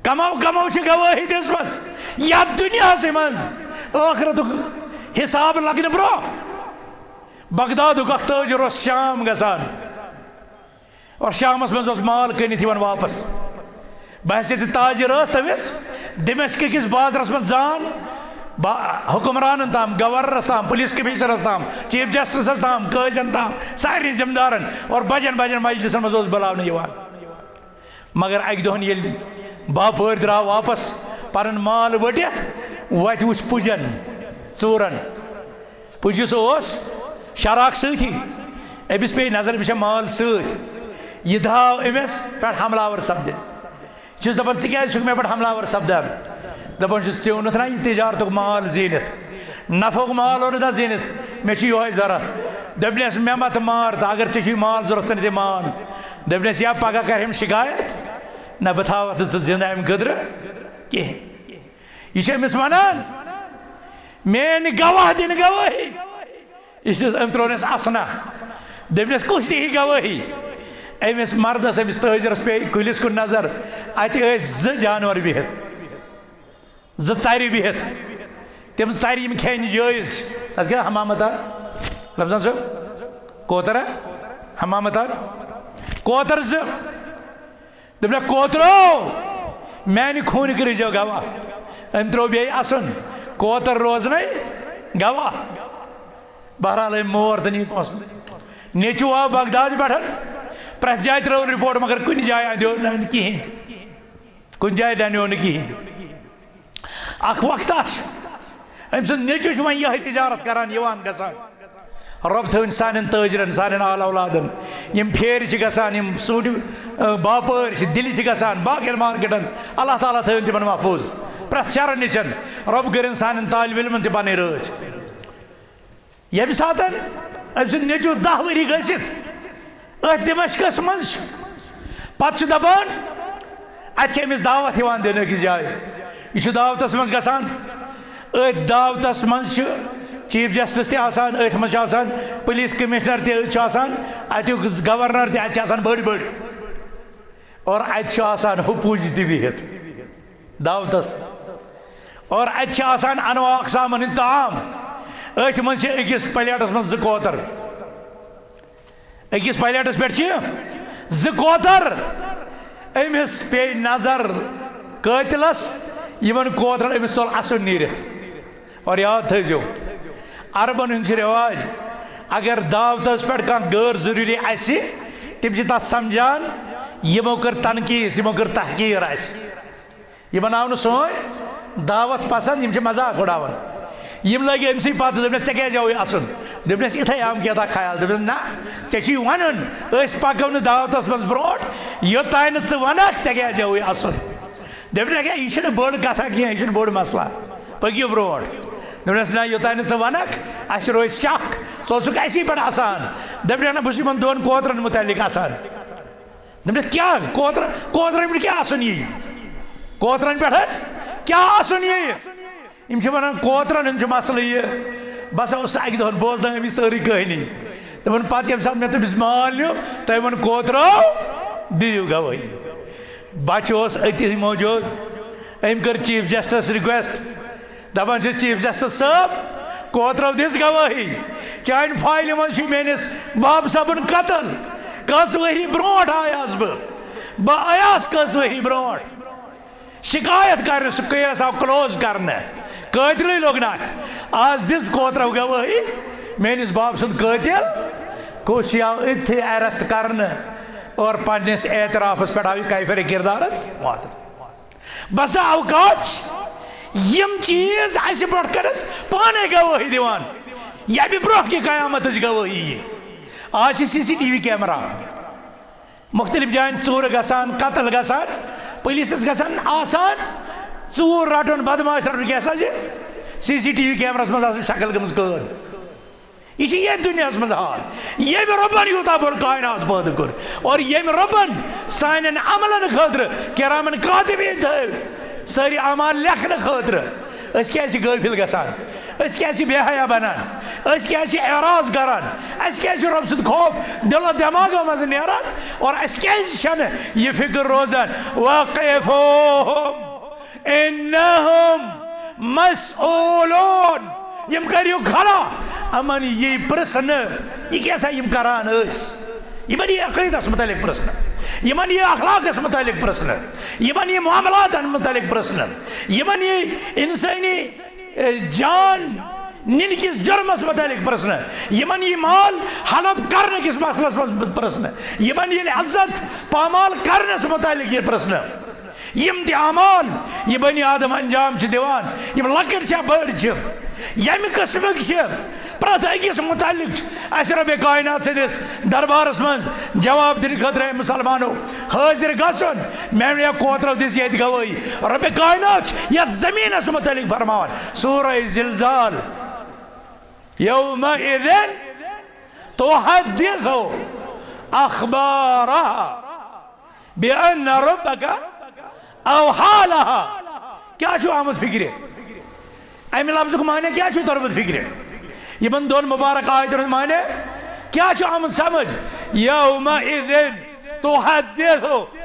کمو کمو چھِ گوٲہی دِژمٕژ یتھ دُنیاہسٕے منٛز۔ ٲخرتُک حساب لگنہٕ برونٛہہ بغدادُک اکھ تٲجر اوس شام گژھان۔ اور شامس منٛز اوس مال کٕنِتھ یِوان واپس۔ بحیثیت تاجر ٲس تٔمِس دمشق کِس بازرس منٛز زان، با-، حکمرانن تام، گورنرس تام، پولیس کمشنرس تام، چیف جسٹسس تام، قٲضین تام، سارنٕے ذمہٕ دارن اور بجن بجن مجلسن منٛز اوس بُلاونہٕ یِوان۔ مگر اکہِ دۄہن ییٚلہِ باپٲرۍ درٛاو واپس پنُن مال ؤٹِتھ، وتہِ وُچھ پُجن، ژوٗرن۔ پُجِس اوس شراک سۭتی۔ أمِس پیٚیہِ نظر، أمِس چھےٚ مال سۭتۍ۔ یہِ درٛاو أمِس پٮ۪ٹھ حملہ آور سپدِ۔ یہِ چھُس دَپان، "ژٕ کیٛازِ چھُکھ مےٚ پٮ۪ٹھ حملہ آور سپدان؟" دَپان چھُس، "ژےٚ اوٚنُتھ نا یہِ تجارتُک مال زیٖنِتھ، نفعُک مال اوٚنُتھ نا زیٖنِتھ، مےٚ چھُ یِہوٚے ضروٗرت۔" دوٚپنَس، "مےٚ مہ تہٕ مار تہٕ، اگر ژےٚ چھُے مال ضروٗرت، ژٕ نہِ دِ مال۔" دوٚپنَس، "یا پگاہ کرِ أمۍ شکایت، نہ بہٕ تھاوَتھ نہٕ ژٕ زِندٕ اَمہِ خٲطرٕ کِہیٖنۍ۔" یہِ چھُ أمِس وَنان، "میٲنۍ گواہ دِنۍ گوٲہی۔" یہِ چھُس أمۍ ترٛوونَس اَسنہ۔ دوٚپنَس، "کُس دِیہِ گوٲہی؟" أمِس مردَس، أمِس تٲجرَس پیٚیہِ کُلِس کُن نظر۔ اَتہِ ٲسۍ زٕ جانور بِہِتھ، زٕ ژَرِ بِہِتھ۔ تِم ژَرِ یِم کھیٚنۍ جٲیِز چھِ۔ تَتھ کیٛاہ حمامہ تار؟ رمضان صٲب، کوتر ہا؟ حمامہ تار؟ کوتر زٕ۔ دوٚپنَکھ، "کوترو، میانہِ خوٗنہٕ کٔرِو زیو گواہ۔" أمۍ ترٛوو بیٚیہِ اَسُن، کوتر روزنَے گواہ۔ بہرحال، أمۍ مور تہٕ نی پونٛسہٕ۔ نیٚچوٗ آو بغداد پٮ۪ٹھ، پرٛٮ۪تھ جایہِ ترٛٲو رِپورٹ، مگر کُنہِ جایہِ اَندیو نہٕ کِہیٖنۍ تہِ۔ کُنہِ جایہِ ڈَنیو نہٕ کِہیٖنۍ تہِ۔ اکھ وقت آسہِ، أمۍ سُنٛد نیٚچوٗ چھُ وۄنۍ یِہوٚے تجارت کران، یِوان گژھان۔ رۄب تھٲوِن سانٮ۪ن تٲجرن، سانٮ۪ن آل اولادن، یِم پھیرِ چھِ گژھان، یِم ژوٗنٛٹھۍ، آ، باپٲرۍ چھِ، دِلہِ چھِ گژھان، باقین مارکیٹن، اللہ تعالیٰ تھٲوِن تِمن محفوٗظ۔ پرٛٮ۪تھ شرن نِشن رۄب کٔرِن سانٮ۪ن طالب علمن تہِ پنٕنۍ رٲچھ۔ ییٚمہِ ساتہٕ أمۍ سُنٛد نیٚچوٗ دَہ ؤری گٔژھِتھ أتھۍ دِمَشقَس منٛز چھُ، پَتہٕ چھُ دَپان، اَتہِ چھِ أمِس دعوت یِوان دِنہٕ أکِس جایہِ۔ یہِ چھُ دعوتَس منٛز گژھان۔ أتھۍ دعوتَس منٛز چھِ چیف جسٹس تہِ آسان، أتھۍ منٛز چھِ آسان پولیس کمشنر تہِ، أتھۍ چھُ آسان اَتیُک گورنر تہِ، اَتہِ چھِ آسان بٔڑۍ بٔڑۍ۔ اور اَتہِ چھُ آسان ہُہ پُج تہِ بِہِتھ دعوتس۔ اور اَتہِ چھِ آسان انواع اقسامن ہٕنٛدۍ طعام۔ أتھۍ منٛز چھِ أکِس پلیٹس منٛز زٕ کوتر۔ أکِس پلیٹس پٮ۪ٹھ چھِ زٕ کوتر۔ أمِس پیٚیہِ نظر قٲتلس، یِمن کوترن أمِس ژوٚل اَسُن نیٖرِتھ۔ اور یاد تھٲیزیو، عربن ہُنٛد چھُ رٮ۪واج، اگر دعوتس پٮ۪ٹھ کانٛہہ غٲر ضروٗری آسہِ، تِم چھِ تَتھ سمجھان، یِمو کٔر تنقیٖص، یِمو کٔر تحقیٖر اَسہِ۔ یِمن آو نہٕ سٲنۍ دعوت پسنٛد، یِم چھِ مذاق اُڑاوان۔ یِم لٔگۍ أمۍ سٕے پتہٕ، دوٚپنَس، "ژےٚ کیٛازِ آوُے اَسُن؟" دوٚپنَس، "یِتھَے آو کینٛہہ تام خیال۔" دوٚپنَس، "نہ، ژےٚ چھُے وَنُن، أسۍ پکو نہٕ دعوتس منٛز برونٛٹھ، یوٚتام نہٕ ژٕ وَنکھ، ژےٚ کیٛازِ آوُے اَسُن؟" دوٚپنَکھ، "ہے، یہِ چھُنہٕ بٔڑ کَتھا کینٛہہ، یہِ چھُنہٕ بوٚڑ مسلہٕ۔ پٔکِو برونٛٹھ۔" دوٚپنَس، "نہ، یوٚتام نہٕ ژٕ وَنکھ، اَسہِ روزِ شک، ژٕ اوسُکھ اَسی پٮ۪ٹھ اَسان۔" دوٚپنَکھ، "نہ، بہٕ چھُس یِمَن دۄن کوترَن مُتعلِق اَسان۔" دوٚپنَس، "کیٛاہ کوترَن، کوترَن پٮ۪ٹھ کیٛاہ اَسُن یی؟ کوترَن پٮ۪ٹھ کیٛاہ اَسُن یی؟" یِم چھِ وَنان، کوترَن ہُنٛد چھُ مسلہٕ یہِ۔ بہٕ ہسا اوسُس اَکہِ دۄہ بوزناوان أمِس سٲرٕے کہانی۔ دوٚپُن، پَتہٕ ییٚمہِ ساتہٕ مےٚ تٔمِس مال نیوٗ، تۄہہِ ووٚن، کوترو، دِیِو گوٲہی۔ بچہٕ اوس أتی موجود۔ أمۍ کٔر چیف جسٹس ریکویسٹ، دپان چھُس، "چیف جسٹس صٲب، کوترو دِژ گوٲہی، چانہِ فایلہِ منٛز چھُ میٲنِس باب صٲبُن قتل۔ کٔژ ؤری برونٛٹھ آیاس بہٕ، بہٕ آیاس کٔژ ؤری برونٛٹھ شکایت کرنہِ، سُہ کیس آو کلوز کرنہٕ، قٲتلٕے لوٚگ نہٕ اتھ۔ آز دِژ کوترو گوٲہی، میٲنِس باب سُنٛد قٲتل کُس یہِ آو أتھی اریسٹ کرنہٕ اور پننِس اعترافس پٮ۪ٹھ آو یہِ کیفر کردارس واتنہٕ۔" بسا اوقات چھِ یِم چیٖز اَسہِ برونٛٹھ کَنَس پانَے گوٲہی دِوان، ییٚمہِ برونٛہہ کہِ قیامتٕچ گوٲہی یی۔ آز چھِ C C T V camera مُختٔلِف جایَن ژوٗرٕ گژھان، قتل گژھان، پُلیٖسَس گژھان آسان ژوٗر رَٹُن، بدمعاش رَٹُن، کیٛاہ سا چھِ سی سی ٹی وی کیمرَس منٛز آسان شکل گٔمٕژ قٲد۔ یہِ چھُ ییٚتھۍ دُنیاہَس منٛز حال۔ ییٚمہِ رۄبَن یوٗتاہ بوٚڑ کائنات پٲدٕ کوٚر اور ییٚمہِ رۄبَن سانٮ۪ن عملَن خٲطرٕ کِرامَن کاتِبیٖن تھٲوۍ، سٲری اعمال لیکھنہٕ خٲطرٕ، أسۍ کیٛازِ چھِ غٲفِل گژھان؟ أسۍ کیٛازِ چھِ بے حیا بنان؟ أسۍ کیٛازِ چھِ اعراض کران؟ اَسہِ کیٛازِ چھُ رۄب سُنٛد خوف دِل و دٮ۪ماغو منٛز نیران؟ اور اَسہِ کیٛازِ چھَنہٕ یہِ فِکر روزان؟ وَقِفُوهُمْ إِنَّهُمْ مَسْئُولُونَ۔ یِم کٔرِو کھڑا، یِمَن یی پرٛژھنہٕ، یہِ کیٛاہ سا یِم کران ٲسۍ؟ یِمَن یی عقیٖدَس مُتعلِق پرٛژھنہٕ، یِمَن یی اخلاقَس مُتعلِق پرٛژھنہٕ، یِمَن یی معاملاتَن مُتعلِق پرٛژھنہٕ، یِمَن یی اِنسٲنی، اے، جان نِنہٕ کِس جُرمَس مُتعلِق پرٛژھنہٕ، یِمَن یی مال حلب کرنہٕ کِس مسلس منٛز پرٛژھنہٕ، یِمَن ییٚلہِ عزت پامال کرنَس مُتعلِق یی پرٛژھنہٕ۔ یِم تہِ اعمال یہِ بنی آدم انجام چھِ دِوان، یِم لۄکٕٹۍ چھا بٔڑۍ چھِ، ییٚمہِ قٕسمٕکۍ چھِ، پرٛٮ۪تھ أکِس مُتعلِق چھُ اَسہِ رۄبِ کائنات سٕنٛدِس دربارس منٛز جواب دِنہٕ خٲطرٕ، اے مُسلمانو، حٲضِر گژھُن۔ میٛانیو کوترو دِژ ییٚتہِ گوٲہی، رۄبِ کائنات چھُ یَتھ زٔمیٖنس مُتعلِق فرماوان، سورہ زلزال، یومئذ تحدث اخبارها بأن ربك أوحى لها۔ کیٛاہ چھُ آمُت فِکرِ؟ اَمہِ لفظُک معنی کیٛاہ چھُ توٚرمُت فِکرِ؟ یِمن دۄن مُبارک آیتن ہُنٛد معنی کیٛاہ چھُ آمُت سمجھ؟ یومئذ تحدث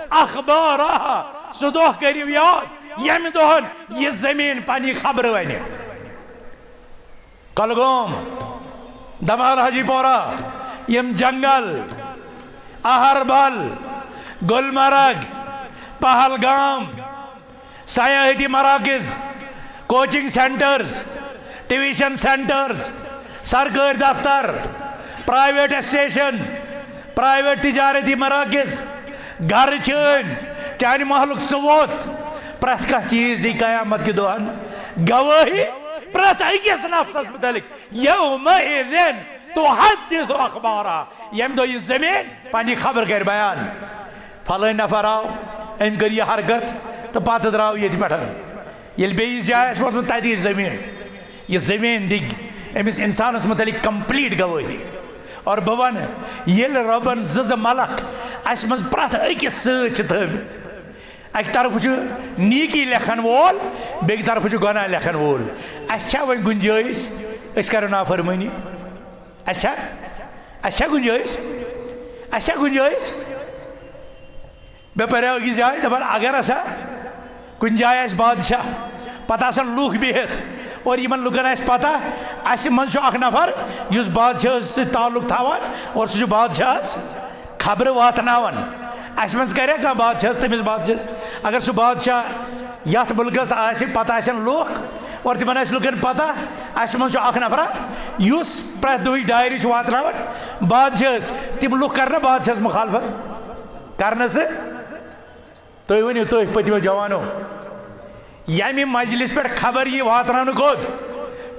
اخبارها، سُہ دۄہ کٔرِو یاد، ییٚمہِ دۄہن یہِ زٔمیٖن پننہِ خبرٕ ونہِ۔ کۄلگوم، دمال حاجی پورہ، یِم جنگل، اہربل، گلمرگ، پہلگام، سیاحتی مراکز، کوچنگ سینٹرز، ٹیوشن سینٹرز، سرکٲرۍ دفتر، پرائیویٹ اسٹیشن، پرائیویٹ تجارتی مراکز، گرٕ چھٲنۍ، چانہِ محلُک ژٕ ووٚتھ، پرٛٮ۪تھ کانٛہہ چیٖز دی قیامت کہِ دۄہن گوٲہی پرٛٮ۪تھ أکِس نفسس مُتعلق۔ یومئذ تحدث اخبارها، ییٚمہِ دۄہ یہِ زٔمیٖن پننہِ خبر کرِ بیان۔ فلٲنۍ نفر آو، أمۍ کٔر یہِ حرکت تہٕ پتہٕ درٛاو ییٚتہِ پٮ۪ٹھ۔ ییٚلہِ بیٚیِس جایہِ آسہِ ووتمُت، تَتہِ یہِ زٔمیٖن، یہِ زٔمیٖن دِگہِ أمِس اِنسانَس مُتعلِق کمپلیٖٹ گوٲہی۔ اور بہٕ وَنہٕ، ییٚلہِ رۄبَن زٕ زٕ ملک اَسہِ منٛز پرٛٮ۪تھ أکِس سۭتۍ چھِ تھٲومٕتۍ، اَکہِ طرفہٕ چھُ نیٖکی لیکھَن وول، بیٚکہِ طرفہٕ چھُ گۄناہ لیکھَن وول، اَسہِ چھا وۄنۍ گُنجٲیِش أسۍ کَرو نافرمٲنی؟ اَسہِ چھا، اَسہِ چھا گُنجٲیِش؟ اَسہِ چھا گُنجٲیِش؟ مےٚ پریو أکِس جایہِ، دَپان، اگر ہسا کُنہِ جایہِ آسہِ بادشاہ، پتہٕ آسن لوٗکھ بِہِتھ اور یِمن لُکن آسہِ پتہ، اَسہِ منٛز چھُ اکھ نفر یُس بادشاہس سۭتۍ تعلق تھاوان اور سُہ چھُ بادشاہس خبرٕ واتناوان۔ اَسہِ منٛز کرِ کانٛہہ بادشاہس، تٔمِس بادشاہ، اگر سُہ بادشاہ یتھ مُلکس آسہِ، پتہٕ آسن لُکھ اور تِمن آسہِ لُکن پتہ، اَسہِ منٛز چھُ اکھ نفرا یُس پرٛٮ۪تھ دۄہٕچ ڈایری چھُ واتناوان بادشاہس، تِم لُکھ کرن نہٕ بادشاہس مُخالفت۔ کرنہٕ سۭتۍ۔ تُہۍ ؤنِو، تُہۍ پٔتمو جوانو، ییٚمہِ مجلس پٮ۪ٹھ خبر یی واتناونہٕ کوٚت؟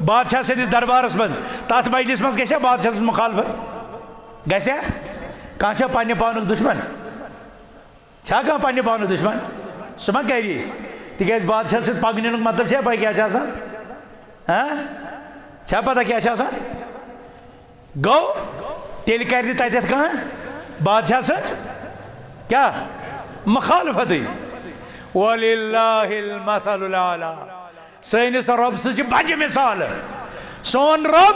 بادشاہ سٕنٛدِس دربارس منٛز۔ تتھ مجلس منٛز گژھِ بادشاہ سٕنٛز مُخالفت؟ گژھِ؟ کانٛہہ چھا پننہِ پانُک دُشمن؟ چھا کانٛہہ پننہِ پانُک دُشمن؟ سُہ ما کرِ۔ تِکیٛازِ بادشاہ سۭتۍ پکنُک مطلب چھا پاے کیٛاہ چھُ آسان؟ ہاں؟ چھا پتہ کیٛاہ چھُ آسان؟ گوٚو، تیٚلہِ کرِ نہٕ تتٮ۪تھ کانٛہہ بادشاہ سٕنٛز کیٛاہ؟ مخالفتٕے۔ وَلِلَّهِ الْمَثَلُ الْأَعْلَى۔ سٲنِس رۄب سٕنٛز چھِ بجہِ مثال۔ سون رۄب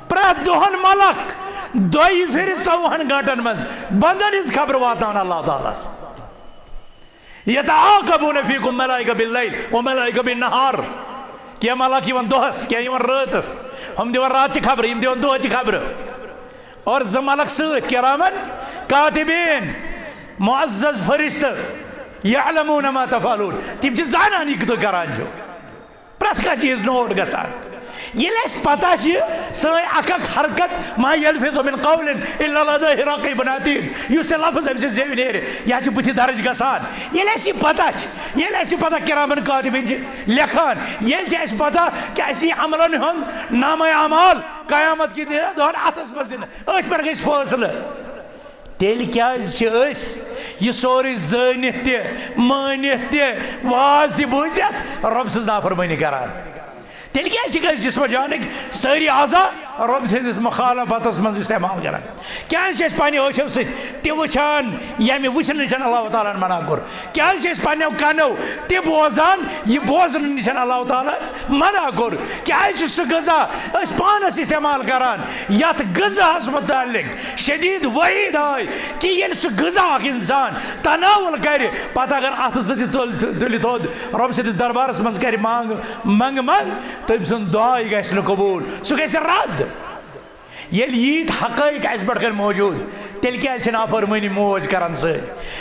پرٛٮ۪تھ دۄہن ملک دۄیہِ پھِرِ ژوٚوُہن گٲنٛٹن منٛز بندن ہٕنٛز خبر واتناوان اللہ تعالیٰ ہس۔ يتعاقبون فيكم ملائكة بالليل وملائكة بالنهار۔ کینٛہہ ملک یِوان دۄہس، کینٛہہ یِوان رٲژس۔ ہُم دِوان راتچہِ خبرٕ، یِم دِوان دۄہچہِ خبرٕ۔ اور زٕ ملک سۭتۍ، کِرامن کاتبین، معزز فرشتہٕ، يعلمون ما تفعلون۔ تِم چھِ زانان یہِ کہِ تُہۍ کران چھِو۔ پرٛٮ۪تھ کانٛہہ چیٖز نوٹ گژھان۔ ییٚلہِ اَسہِ پتہ چھِ سٲنۍ اکھ اکھ حرکت، ما يلفظ من قول إلا لديه رقيب عتيد، یُس تہِ لفظ أمۍ سٕنٛدِ زیوِ نیرِ، یہِ حظ چھُ بٕتھِ درج گژھان۔ ییٚلہِ اَسہِ یہِ پتہ چھِ، ییٚلہِ اَسہِ یہِ پتہ کِرامن کاتبین چھِ لیکھان، ییٚلہِ چھِ اَسہِ پتہ کہِ اَسہِ یی عملن ہُنٛد نامہ اعمال قیامت کہِ دۄہ دۄہن اَتھس منٛز دِنہٕ، أتھۍ پٮ۪ٹھ گژھِ فٲصلہٕ۔ تیٚلہِ کیٛازِ چھِ أسۍ یہِ سورُے زٲنِتھ تہِ، مٲنِتھ تہِ، واز تہِ بوٗزِتھ رۄب سٕنٛز نافرمٲنی کران؟ تیٚلہِ کیٛازِ چھِ أسۍ جسمہٕ جانٕکۍ سٲری اعضا رۄب سٕنٛدِس مخالفتس منٛز استعمال کران؟ کیٛازِ چھِ أسۍ پننہِ أچھو سۭتۍ تہِ وٕچھان، ییٚمہِ وٕچھنہٕ نِش اللہ تعالیٰ ہن منع کوٚر؟ کیٛازِ چھِ أسۍ پننیو کنو تہِ بوزان، یہِ بوزنہٕ نِش اللہ تعالیٰ ہن منع کوٚر؟ کیٛازِ چھُ سُہ غذا أسۍ پانس استعمال کران، یتھ غذاہس متعلق شدید وعید آے کہِ ییٚلہِ سُہ غذا اکھ انسان تناول کرِ، پتہٕ اگر اتھٕ زٕ تہِ تُل-، تُلہِ تھوٚد، رۄب سٕنٛدِس دربارس منٛز کرِ منگ، منگ منگ، تٔمۍ سُنٛد دعا گژھِ نہٕ قبول، سُہ گژھِ رد۔ ییٚلہِ ییٖتۍ حقٲیق اَسہِ برٛونٛٹھ کَنہِ موجوٗد، تیٚلہِ کیٛازِ چھِ نافرمٲنی موج کَران سٲنۍ؟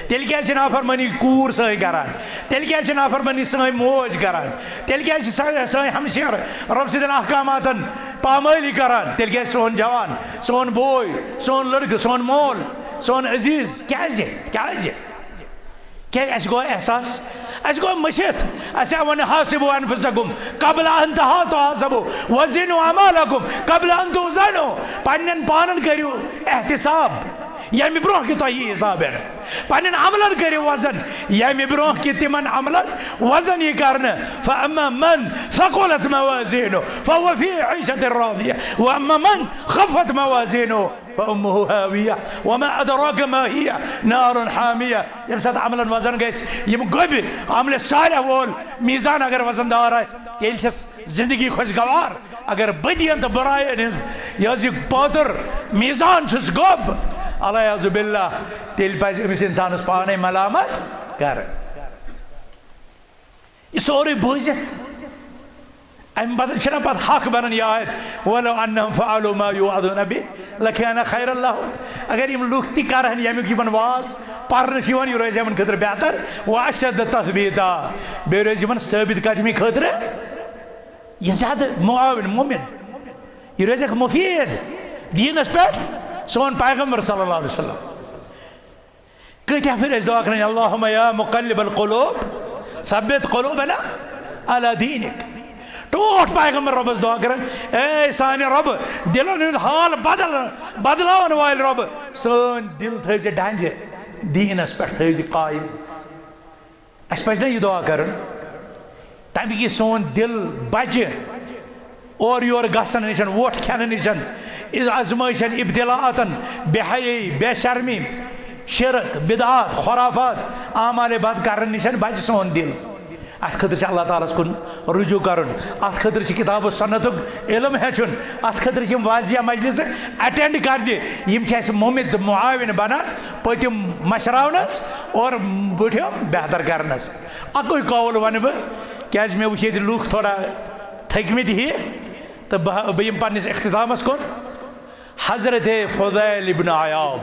تیٚلہِ کیٛازِ چھِ نافرمٲنی کوٗر سٲنۍ کَران؟ تیٚلہِ کیٛازِ چھِ نافرمٲنی سٲنۍ موج کَران؟ تیٚلہِ کیٛازِ چھِ سٲنۍ، سٲنۍ ہمشیرٕ رۄب سٕنٛدٮ۪ن احکاماتَن پامٲلی کَران؟ تیٚلہِ کیٛازِ سون جوان، سون بوے، سون لٔڑکہٕ، سون مول، سون عزیٖز؟ کیٛازِ؟ کیٛازِ؟ کیٛازِ اَسہِ گوٚو احساس؟ اَسہِ گوٚو مٔشِتھ۔ اَسہِ آو وَننہٕ، "حاسبوا انفسکم قبل ان تحا-، تحاسبوا، وزنوا اعمالکم قبل ان توزنوا۔" پننٮ۪ن پانن کٔرِو احتساب، ییٚمہِ برونٛہہ کہِ تۄہہِ یہِ حساب یِنہٕ۔ پننٮ۪ن عملن کٔرِو وزن، ییٚمہِ برونٛہہ کہِ تِمن عملن وزن یی کرنہٕ۔ فاما من ثقلت موازینہ فهو فی عیشة راضیہ، واما من خفت موازینہ فأمه هاوية وما أدراك ما هي نار حامية۔ ییٚمہِ ساتہٕ عملن وزن گژھِ، یِم گوٚبۍ عملِ صالح وول میٖزان اگر وزن دار آسہِ، تیٚلہِ چھَس زندگی خوشگوار۔ اگر بدیَن تہٕ برایَن ہٕنٛز یہِ حظ یہِ پٲتٕر میٖزان چھُس گوٚب، العیاذ باللہ، تیٚلہِ پَزِ أمِس اِنسانَس پانَے ملامت کَرٕنۍ۔ یہِ سورُے بوٗزِتھ، اَمہِ پَتہٕ چھِنہ پَتہٕ حق بَنان یہِ آیت، "ولو انہم فعلوا ما یوعظون بہ لکان خیرا لہم۔" اگر یِم لُکھ تہِ کَرٕہَن ییٚمیُک یِمَن واز پَرنہٕ چھُ یِوان، یہِ روزِ یِمَن خٲطرٕ بہتر، واشد تثبیتا، بیٚیہِ روزِ یِمَن ثٲبت قدمی خٲطرٕ یہِ زیادٕ معاون، مُمِد، یہِ روزِ اَکھ مُفیٖد دیٖنَس پٮ۪ٹھ۔ سون پیغمبر صلی اللہ علیہ وسلم کۭتیاہ پھِرِ ٲسۍ دعا کران، "اللہم یا مقلب القلوب ثبت قلوبنا علی دینک۔" ٹوٹھ پیغمبر رۄبس دعا کران، "اے سانہِ رۄب، دِلن ہُنٛد حال بدل، بدلاون وٲلۍ رۄب، سٲنۍ دِل تھٲوزِ ڈنجہِ، دیٖنس پٮ۪ٹھ تھٲوزِ قٲیِم۔" اَسہِ پَزِ نہ یہِ دُعا کَرُن؟ تَمہِ کہِ سون دِل بَچہِ اورٕ یورٕ گژھن نِش، وۄٹھ کھٮ۪نہٕ نِش، آزمٲیشن، ابتلاعاتن، بے حیٲیی، بے شرمی، شرک، بدعات، خرافات، اعمال بد کرن نِش بَچہِ سون دِل۔ اَتھ خٲطرٕ چھِ اللہ تعالیٰ ہَس کُن رجوع کَرُن، اَتھ خٲطرٕ چھِ کِتاب و سنتُک علم ہیٚچھُن، اَتھ خٲطرٕ چھِ یِم واعظہ مجلسہٕ attend کرنہِ، یِم چھِ اَسہِ مُمِد معاوِن بَنان پٔتِم مٔشراونَس اور بٔٹھِم بہتر کرنَس۔ اَکُے قول وَنہٕ بہٕ، کیٛازِ مےٚ وٕچھ ییٚتہِ لُکھ تھوڑا تھٔکۍمٕتۍ ہی، تہٕ بہٕ، بہٕ یِمہٕ پنٛنِس اختتامَس کُن۔ حضرت فضیل ابن عیاض،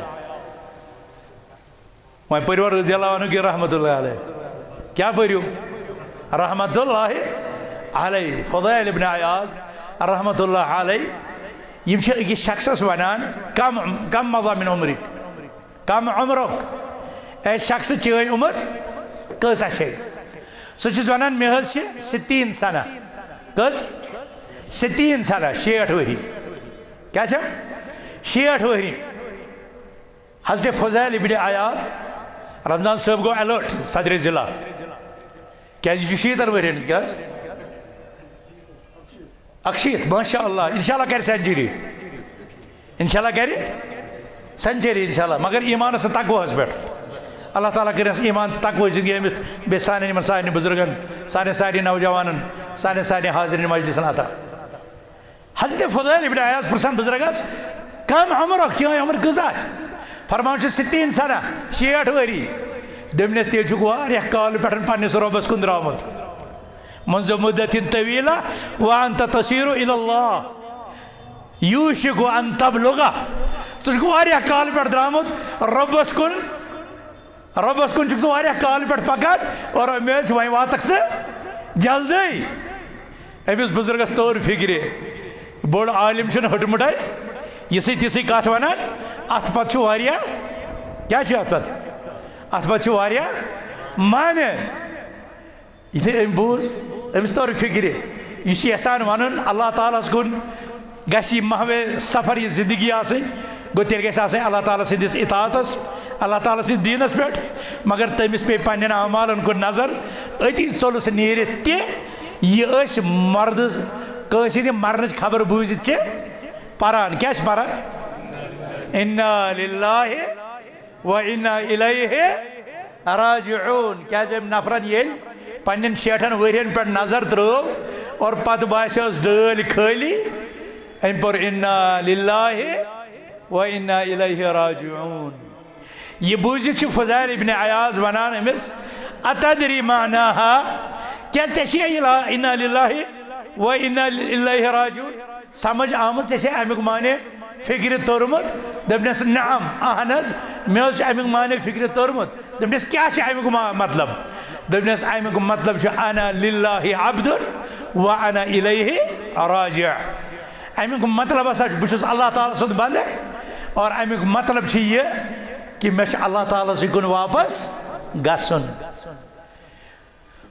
وۄنۍ پٔرِو رضی اللہ عنہ کہِ رحمتہ اللہ علیہ۔ کیٛاہ پٔرِو؟ رحمتہ اللہ علیہ۔ فضیل ابن عیاض رحمتہ اللہ علیہ، یِم چھِ أکِس شخصس وَنان، "کم، کم مضی من عمرک؟" کم عمرک؟ اے شخص، چٲنۍ عمر کۭژاہ چھے؟ سُہ چھُس وَنان، "مےٚ حظ چھِ ستین سنہ۔" کٔژ؟ ستین سنہ، شیٹھ ؤری۔ کیٛاہ چھِ؟ شیٹھ ؤری۔ حضرت فضیل ابن عیاض، رمضان صٲب گوٚو alert، صدر ضلع۔ کیٛازِ یہِ چھُ شیٖتَن ؤرِین؟ کیٛاہ حظ؟ اَکشیٖتھ، ماشاء اللہ، انشاءاللہ کَرِ century۔ انشاءاللہ کَرِ century، انشاءاللہ، مگر ایٖمانَس تہٕ تقواہَس پٮ۪ٹھ۔ اللہ تعالیٰ کٔرِنَس ایٖمان تہٕ تقوٲہٕچ زندگی أمِس، بیٚیہِ سانٮ۪ن یِمَن سارنٕے بُزرگَن، سانٮ۪ن سارنٕے نوجوانَن، سانٮ۪ن سارنٕے حاضریٖن مجلسَن عطا۔ حضرت فضیل ابن عیاض پرژھان بُزرگس، "کم عمرک، چٲنۍ عمر کۭژاہ چھِ؟" فرمان چھُ، "ستین سنہ، شیٹھ ؤری۔" دوٚپنس، "تیٚلہِ چھُکھ واریاہ کالہٕ پٮ۪ٹھ پننِس رۄبس کُن درامُت۔ منذ مدة طویلہ وانت تسیر الی اللہ یوشک ان تبلغ۔ ژٕ چھُکھ واریاہ کالہٕ پٮ۪ٹھ درامُت رۄبس کُن۔" رۄبَس کُن چھُکھ ژٕ واریاہ کالہٕ پٮ۪ٹھ پَکان اور اُمید چھِ وۄنۍ واتَکھ ژٕ جلدی۔ أمِس بُزرگَس توٚر فِکرِ، بوٚڑ عالِم چھُنہٕ ہٕٹہٕ مٕٹَے یِژھٕے تِژھٕے کَتھ وَنان۔ اَتھ پَتہٕ چھُ واریاہ، کیٛاہ چھُ اَتھ پَتہٕ؟ اَتھ پَتہٕ چھُ واریاہ معنی۔ یُتھُے أمۍ بوٗز، أمِس توٚر فِکرِ، یہِ چھُ یَژھان وَنُن اللہ تعالیٰ ہَس کُن گژھِ یہِ محوِ سفر، یہِ زندگی آسٕنۍ، گوٚو تیٚلہِ گژھِ آسٕنۍ اللہ تعالیٰ سٕنٛدِس اطاعتس، اللہ تعالیٰ سٕنٛدِس دیٖنس پٮ۪ٹھ۔ مگر تٔمِس پیٚیہِ پننٮ۪ن اعمالن کُن نظر، أتی ژوٚلُس نیٖرِتھ تہِ، یہِ أسۍ مردٕ کٲنٛسہِ ہٕنٛدِ مرنٕچ خبر بوٗزِتھ چھِ پران، کیٛاہ چھِ پران؟ انا للہ و انا الیہ راجعون۔ کیٛازِ أمۍ نفرن ییٚلہِ پننٮ۪ن شیٹھن ؤرین پٮ۪ٹھ نظر ترٲو اور پتہٕ باسیوس ڈٲلۍ خٲلی، أمۍ پوٚر انا للہ و انا الیہ راجعون۔ یہِ بوٗزِتھ چھُ فضیل ابن عیاض ونان أمِس، "اتدری معناها؟" کیٛاہ ژےٚ چھے یہِ لا-، انا للہ و انا الیہ راجعون سمجھ آمُت؟ ژےٚ چھے امیُک معنی فکرِ توٚرمُت؟ دوٚپنس، "نعم، اہن حظ، مےٚ حظ چھُ امیُک معنی فکرِ توٚرمُت۔" دوٚپنس، "کیٛاہ چھُ امیُک ما-، مطلب؟" دوٚپنس، "امیُک مطلب چھُ، انا للہ عبد و انا الیہ راجع۔" امیُک مطلب ہسا چھُ، بہٕ چھُس اللہ تعالیٰ سُنٛد بندٕ، اور امیُک مطلب چھُ یہِ کہِ مےٚ چھُ اللہ تعالیٰ سٕے کُن واپس گژھُن۔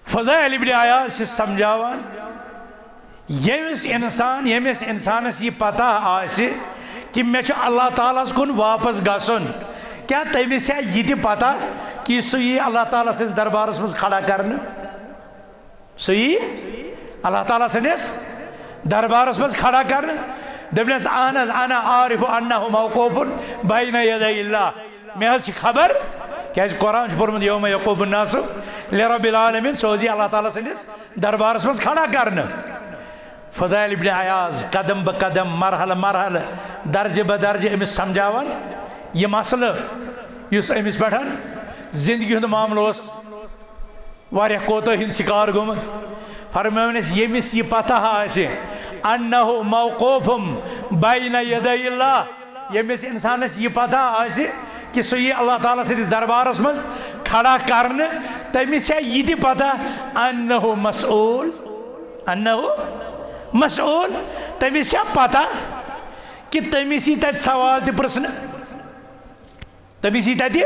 فضیل ابن عیاض چھِ سمجھاوان، ییٚمِس انسان، ییٚمِس انسانس یہِ پتہ آسہِ کہِ مےٚ چھُ اللہ تعالیٰ ہس کُن واپس گژھُن، کیٛاہ تٔمِس چھا یہِ تہِ پتہ کہِ سُہ یی اللہ تعالیٰ سٕنٛدِس دربارس منٛز کھڑا کرنہٕ؟ سُہ یی اللہ تعالیٰ سٕنٛدِس دربارس منٛز کھڑا کرنہٕ۔ دوٚپنس، "اہن حظ، انا عارف انہ موقوف بین یدی اللہ۔" مےٚ حظ چھِ خبر، کیٛازِ قرآن چھُ پوٚرمُت، "یوم یقوم الناس لرب العالمین"، سُہ حظ یی اللہ تعالیٰ سٕنٛدِس دربارس منٛز کھڑا کرنہٕ۔ فضیل ابن عیاض قدم بہ قدم، مرحلہٕ مرحلہٕ، درجہٕ بہ درجہٕ أمِس سمجھاوان یہِ مسلہٕ، یُس أمِس پٮ۪ٹھ زندگی ہُنٛد معاملہٕ اوس واریاہ کوتاہی ہُنٛد شکار گوٚمُت۔ فرمٲونس، ییٚمِس یہِ پتہ آسہِ، انہ موقوف بین یدی اللہ، ییٚمِس انسانس یہِ پتہ آسہِ کہِ سُہ یی اللہ تعالیٰ سٕنٛدِس دربارس منٛز کھڑا کرنہٕ، تٔمِس چھا یہِ تہِ پتہ، انہ مسئول، انہ مسئول، تٔمِس چھا پتہ کہِ تٔمِس یی تتہِ سوال تہِ پرژھنہٕ؟ تٔمِس یی تتہِ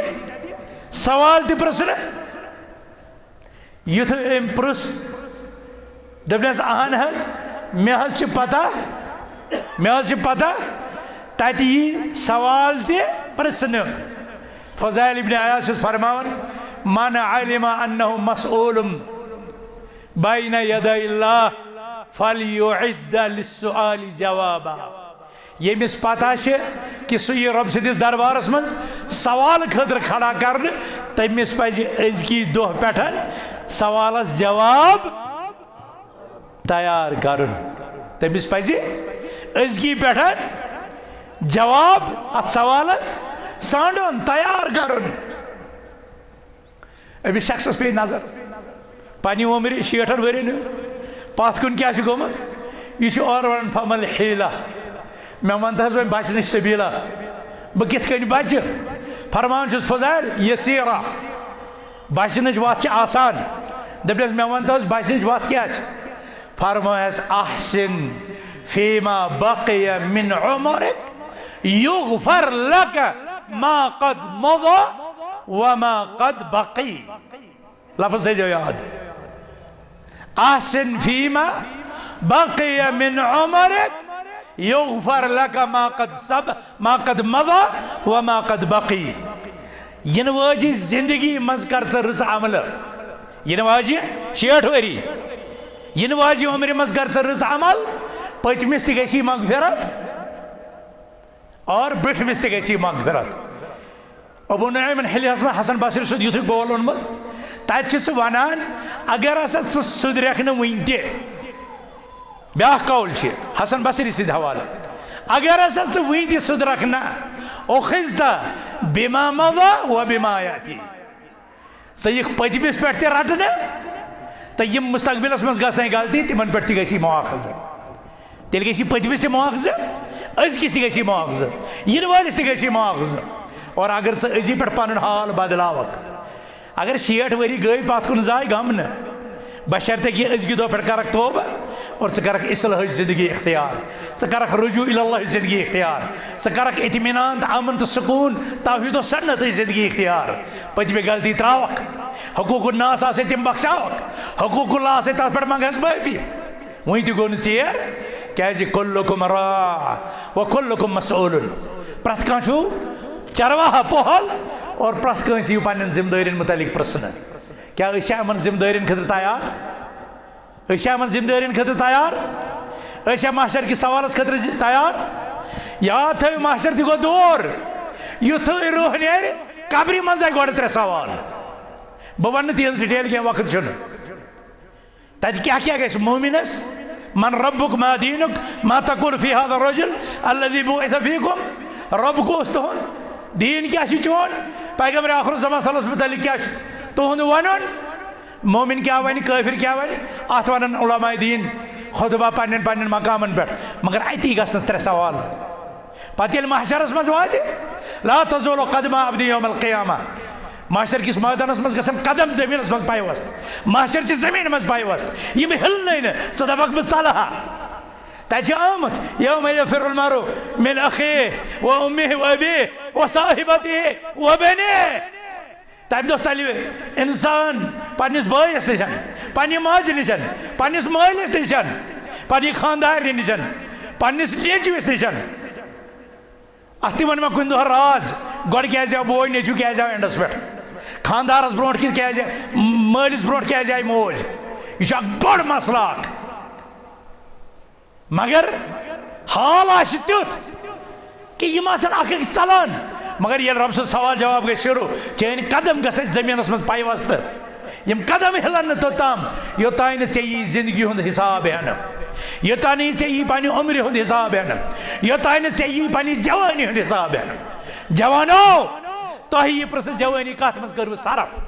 سوال تہِ پرژھنہٕ۔ یُتھُے أمۍ پرُژھ، دوٚپنس، "اہن حظ، مےٚ حظ چھِ پتہ، مےٚ حظ چھِ پتہ، تتہِ یی سوال تہِ پرژھنہٕ۔" فضیل ابن عیاض چھُس فرماوان، "من علم انہ مسئول بین یدی اللہ فلیعد للسؤال جوابا۔" ییٚمِس پتہ چھِ کہِ سُہ یی رۄب سٕنٛدِس دربارس منٛز سوال خٲطرٕ کھڑا کرنہٕ، تٔمِس پزِ أزکی دۄہ پٮ۪ٹھ سوالس جواب تیار کرُن۔ تٔمِس پزِ أزکی پٮ۪ٹھ جواب اتھ سوالس ژھانڈُن، تیار کرُن۔ أمِس شخصس پیٚیہِ نظر پننہِ عمرِ شیٹھن ؤرین ہُنٛد۔ پتھ کُن کیٛاہ چھُ گوٚمُت؟ یہِ چھُ اورٕ ونان، "فمل حیلہ"، مےٚ ون تہٕ حظ وۄنۍ بچنٕچ سبیٖلہ، بہٕ کِتھ کٔنۍ بچہٕ؟ فرمان چھُس فضیل، یسیرہ، بچنٕچ وتھ چھِ آسان۔ دٔپِس، مےٚ ون تہٕ حظ، بچنٕچ وتھ کیٛاہ چھِ؟ فرمایس، احسن فیما بقی من عمرک یغفر لک ما قد مضی وما قد بقی۔ لفظ تھٲیزیو یاد۔ احسن فیما بقی من عمرک یغفر لک ما قد سب، ما قد مضی وما قد بقی۔ ینہٕ واجہِ زندگی منٛز کر ژٕ رٕژ عملہٕ۔ ینہٕ واجہِ شیٹھ ؤری، ینہٕ واجہِ عمرِ منٛز کر ژٕ رٕژ عمل، پٔتمِس تہِ گژھی مغفرت اور برٛونٛٹھمِس تہِ گژھی مغفرت۔ ابو نعیمن حلیس منٛز حسن بصری سُنٛد یُتھُے گول اوٚنمُت، تتہِ چھِ سُہ ونان، اگر ہسا ژٕ سُدرکھ نہٕ وُنہِ تہِ، بیاکھ قول چھِ حسن بصری سٕنٛدِ حوالہٕ، اگر ہسا ژٕ وُنہِ تہِ سُدرکھ نہ، اخذت بما مضی و بما یاتی، ژٕ یِکھ پٔتمِس پٮ۪ٹھ تہِ رٹنہٕ، تہٕ یِم مستقبلس منٛز گژھنَے غلطی، تِمن پٮ۪ٹھ تہِ گژھی مواخذہ۔ تیٚلہِ گژھی پٔتمِس تہِ مواخذہ، أزکِس تہِ گژھی مواخذہ، یِنہٕ وٲلِس تہِ گژھی مواخذہ۔ اور اگر ژٕ أزی پٮ۪ٹھ پنُن حال بدلاوکھ، اگر شیٹھ ؤری گٔے پتھ کُن، زاے غم نہٕ، بشرطیکہِ أزکہِ دۄہ پٮ۪ٹھ کرکھ توبہ اور ژٕ کرکھ اصلاحٕچ زندگی اختیار، ژٕ کرکھ رجوع الی اللہٕچ زندگی اختیار، ژٕ کرکھ اطمینان تہٕ امن تہٕ سکون، توحید و سنتٕچ زندگی اختیار۔ پٔتمہِ غلطی تراوکھ، حقوق الناس آسے تِم بخشاوکھ، حقوق اللہ آسے تتھ پٮ۪ٹھ منگہس معٲفی۔ وُنہِ تہِ گوٚو نہٕ ژیر، کیازِ کلکم راع و کلکم مسئول۔ پرٛٮ۪تھ کانٛہہ چھُ چرواہا پوہل اور پرٛٮ۪تھ کٲنٛسہِ یِیہِ پننٮ۪ن ذمہٕ دٲرین متعلق پرژھنہٕ۔ کیٛاہ أسۍ چھا یِمن ذمہٕ دٲرین خٲطرٕ تیار؟ أسۍ چھا یِمن ذمہٕ دٲرین خٲطرٕ تیار؟ أسۍ چھا محشر کِس سوالس خٲطرٕ تیار؟ یاد تھٲیِو، محشر تہِ گوٚو دوٗر۔ یُتھُے روح نیرِ، قبرِ منٛز آیہِ گۄڈٕ ترٛےٚ سوال۔ بہٕ وَنہٕ نہٕ تِہنٛز ڈیٹیل کینٛہہ، وقت چھُنہٕ۔ تَتہِ کیٛاہ کیٛاہ گژھِ مومنس؟ من ربک، ما دینک، ما تقول فی هذا الرجل الذی بعث فیکم؟ رب کُس تُہُنٛد؟ دیٖن کیٛاہ چھُ چون؟ پیغمبر آخر الزمان صلی اللہ علیہ وسلم متعلق کیٛاہ چھُ تُہُنٛد وَنُن؟ مومن کیٛاہ وَنہِ، کٲفِر کیٛاہ وَنہِ؟ اَتھ وَنَن علماء دیٖن خطبہ پنٛنٮ۪ن پنٛنٮ۪ن مقامَن پٮ۪ٹھ، مگر اَتی گژھنَس ترٛےٚ سوال۔ پتہٕ ییٚلہِ محشرس منٛز واتہِ، لا تزول قدم عبد یوم القیامہ، محشر کِس مٲدانس منٛز گژھن قدم زٔمیٖنس منٛز پیوست، محشر چہِ زٔمیٖنہِ منٛز پیوست، یِم ہِلنٕے نہٕ۔ ژٕ دپکھ بہٕ ژلہٕ ہا۔ تتہِ چھِ آمُت، یوم یفر المرء من اخیہ و امیہ و ابیہ و صاحبتہ و بنیہ۔ تمہِ دۄہ ژلہِ انسان پننِس بٲیِس نِش، پننہِ ماجہِ نِش، پننِس مٲلِس نِش، پننہِ خاندارنہِ نِش، پننِس نیٚچوِس نِش۔ اتھ تہِ ونہٕ مےٚ کُنہِ دۄہ راز، گۄڈٕ کیازِ آو بوے، نیٚچو کیازِ آو اینڈس پٮ۪ٹھ؟ خاندارس برونٛٹھ کِتھ کیازِ، مٲلِس برونٛٹھ کیازِ آیہِ موج؟ یہِ چھُ اکھ بوٚڑ مسلہٕ اکھ۔ مگر حال آسہِ تیُتھ کہِ یِم آسن اکھ أکِس ژلان، مگر ییٚلہِ رۄب سُنٛد سوال جواب گژھِ شروع، چٲنۍ قدم گژھِ زٔمیٖنس منٛز پیوست۔ یِم قدم ہِلن نہٕ توٚتام، یوٚتام نہٕ ژےٚ یی زندگی ہُنٛد حساب ہٮ۪نہٕ، یوٚتام نہٕ ژےٚ یی پننہِ عمرِ ہُنٛد حساب ہٮ۪نہٕ، یوٚتام نہٕ ژےٚ یی پننہِ جوٲنی ہُنٛد حساب ہٮ۪نہٕ۔ جوانو، تۄہہِ یہِ پرٛژھنہٕ جوٲنی کتھ منٛز کٔروٕ صرف؟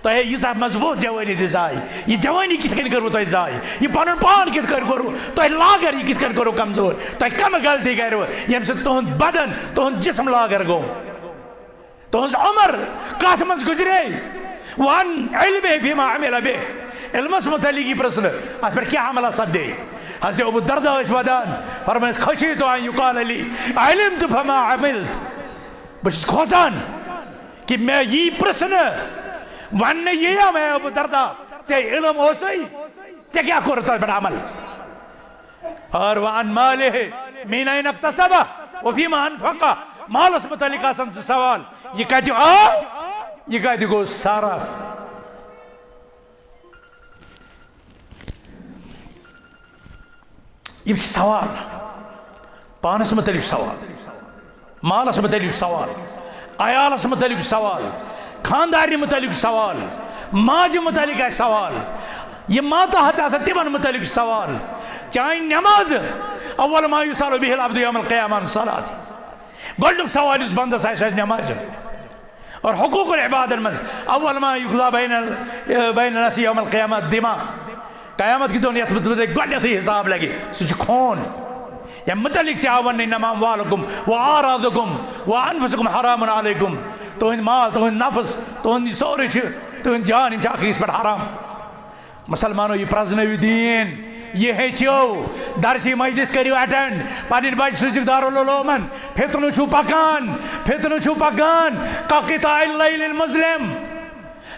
تۄہہِ ییٖژاہ مضبوٗط جوٲنی دِژ ضایع۔ یہِ جوٲنی کِتھ کٔنۍ کٔروٕ تۄہہِ ضایع؟ یہِ پنُن پان کِتھ کٔنۍ کوٚروٕ تۄہہِ لاگر؟ یہِ کِتھ کٔنۍ کوٚروٕ کمزور؟ تۄہہِ کمہٕ غلطی کٔروٕ، ییٚمہِ سۭتۍ تُہُنٛد بدن، تُہُنٛد جسم لاگر گوٚو؟ تُہٕنٛز عمر کتھ منٛز گُزرے؟ وعن علمہ فیما عمل بہ، علمس متعلق یہِ پرٛژھنہٕ، اتھ پٮ۪ٹھ کیٛاہ عملہ سپدے؟ حضرت ابو الدرداء ٲسۍ ودان، فرمٲیس، خشیت ان یقال لی علمت فما عملت۔ بہٕ چھُس کھوژان کہِ مےٚ یی پرٛژھنہٕ، وننہٕ یِیَم، اے ابو الدرداء، ژےٚ علم اوسُے، ژےٚ کیٛاہ کوٚرُتھ تتھ پٮ۪ٹھ عمل؟ اور وعن مالہ من این اکتسبہ و فیما انفقہ، مالس متعلق آسن زٕ سوال، یہِ کتہِ آو، یہِ کتہِ گوٚو صرف؟ یِم چھِ سوال، پانس متعلق سوال، مالس متعلق سوال، عیالس متعلق سوال، خاندارنہِ متعلق سوال، ماجہِ متعلق آسہِ سوال، یِم ماتحت آسن تِمن متعلق سوال۔ چانہِ نمازٕ، اول ما یسأل بہ العبد یوم القیامہ عن صلاتی۔ گۄڈنیُک سوال یُس بندس آسہِ، سُہ آسہِ نمازِ ہُنٛد۔ اور حقوق العبادن منٛز اول ما یقضی بین ال-، بین الناس یوم القیامہ الدماء۔ قیامت کہِ دۄہ یتھ متعلق گۄڈنیتھٕے حساب لگہِ، سُہ چھُ خوٗن۔ ییٚمہِ متعلق چھِ آو وننہٕ انما اموالکم و اعراضکم و انفسکم حرام علیکم۔ تُہنٛدۍ مال، تُہنٛد نفس، تُہنٛد یہِ سورُے چھُ، تُہنٛد جان، یِم چھِ اکھ أکِس پٮ۪ٹھ حرام۔ مسلمانو، یہِ پرزنٲوِو دیٖن، یہِ ہیٚچھِو، درسی مجلس کٔرِو اٹینڈ، پنٕنۍ بچہِ سوٗزِو دارالعلومن۔ فتنہٕ چھُ پکان، فتنہٕ چھُ پکان، کقطاع اللیل المظلم،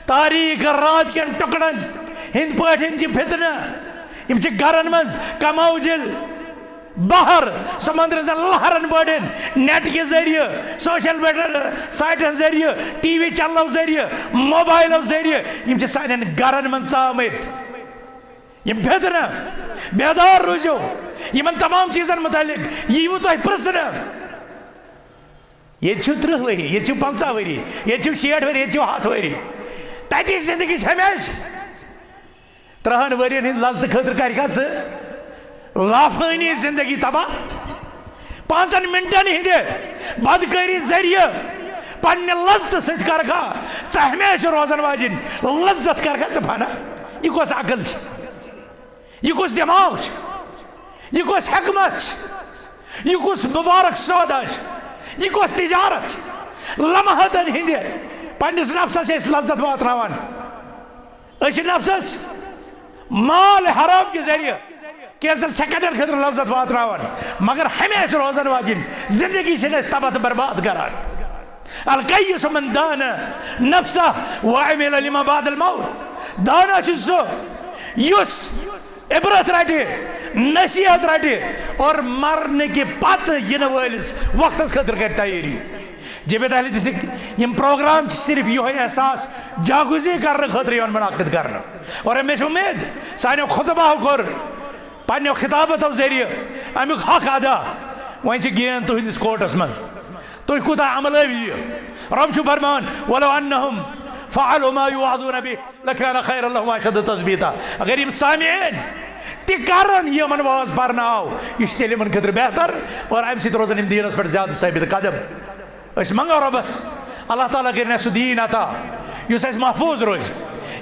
تاریک رات کٮ۪ن ٹُکڑن ہٕنٛدۍ پٲٹھۍ چھِ فتنہٕ۔ یِم چھِ گرن منٛز کموجل بحر، سمندرن زن لہرن بڑن، نیٹ کہِ ذٔریعہٕ، سوشل میڈیا سائٹن ذٔریعہٕ، ٹی وی چینلو ذٔریعہٕ، موبائلو ذٔریعہٕ، یِم چھِ سانٮ۪ن گرن منٛز ژامٕتۍ۔ یِم فتنہٕ، بیدار روٗزِو یِمن تمام چیٖزن متعلق، یِیِو تۄہہِ پرژھنہٕ۔ ییٚتہِ چھِو ترٕٛہ ؤری، ییٚتہِ چھِو پنٛژاہ ؤری، ییٚتہِ چھِو شیٹھ ؤری، ییٚتہِ چھِو ہتھ ؤری۔ تَتِچ زندگی چھِ ہمیشہِ۔ ترٛہن ؤرین ہٕنٛدِ لذتہٕ خٲطرٕ کرِکھا ژٕ لافٲنی زندگی تباہ؟ پانٛژن منٹن ہٕنٛدِ بدکٲری ذٔریعہٕ پننہِ لذتہٕ سۭتۍ کرکھا ژٕ ہمیشہِ روزن واجِنۍ لذت، کرکھا ژٕ فنا؟ یہِ کۄس عقل چھِ؟ یہِ کُس دٮ۪ماغ چھُ؟ یہِ کُس حکمت چھِ؟ یہِ کُس مُبارک سودا چھُ؟ یہِ کۄس تجارت چھِ؟ لمحاتن ہٕنٛدِ پننِس نفسس چھِ أسۍ لذت واتناوان۔ أسۍ چھِ نفسس مال حرام کہِ ذٔریعہٕ کینٛژن سیکنڈن خٲطرٕ لذت واتناوان، مگر ہمیشہِ روزن واجِنۍ زندگی چھِنہٕ أسۍ تباہ تہٕ برباد کران۔ الکیس من دان نفسہ وعمل لما بعد الموت۔ دانا چھُ سُہ یُس عبرت رٹہِ، نصیحت رٹہِ اور مرنہٕ کہِ پتہٕ یِنہٕ وٲلِس وقتس خٲطرٕ کرِ تیٲری۔ جیب تحلیل دِژٕکھ، یِم پروگرام چھِ صرف یِہوٚے احساس جاگوزی کرنہٕ خٲطرٕ یِوان منعقد کرنہٕ۔ اور مےٚ چھِ اُمید سانیو خطباہو کوٚر پننیو خطابتو ذٔریعہٕ امیُک حق ادا۔ وۄنۍ چھِ گین تُہٕنٛدِس کورٹس منٛز۔ تُہۍ کوٗتاہ عملٲوِو یہِ؟ رۄب چھُ فرمان، "ولو انہم فعلوا ما یوعظون بہ لکان خیرا لہم واشد تثبیتا۔" اگر یِم سامعین تہِ کرن یِمن واز پرنہٕ آو، یہِ چھُ تیٚلہِ یِمن خٲطرٕ بہتر اور امہِ سۭتۍ روزن یِم دیٖنس پٮ۪ٹھ زیادٕ ثٲبت قدم۔ أسۍ منٛگو رۄبس، اللہ تعالیٰ کٔرِنۍ اَسہِ سُہ دیٖن عطا یُس اَسہِ محفوٗظ روزِ،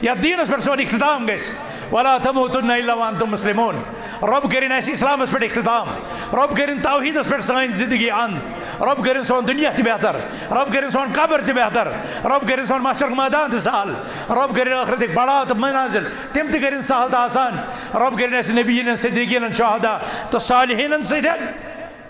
یَتھ دیٖنَس پٮ۪ٹھ سون اختتام گژھِ۔ ولا تموتن الا وانتم مسلمون۔ رۄب کٔرِنۍ اَسہِ اِسلامَس پٮ۪ٹھ اختتام، رۄب کٔرِنۍ توحیٖدَس پٮ۪ٹھ سٲنۍ زندگی اَنٛد، رۄب کٔرِنۍ سون دُنیا تہِ بہتر، رۄب کٔرِنۍ سون قبر تہِ بہتر، رۄب کٔرِنۍ سون محشرُک مٲدان تہِ سہل، رۄب کٔرِنۍ ٲخرتٕکۍ پڑاو تہٕ منازل تِم تہِ کٔرِنۍ سہل تہٕ آسان، رۄب کٔرِنۍ اَسہِ نبیٖنَن، صدیٖقیٖنَن، شہدا تہٕ صالحیٖنَن سۭتۍ۔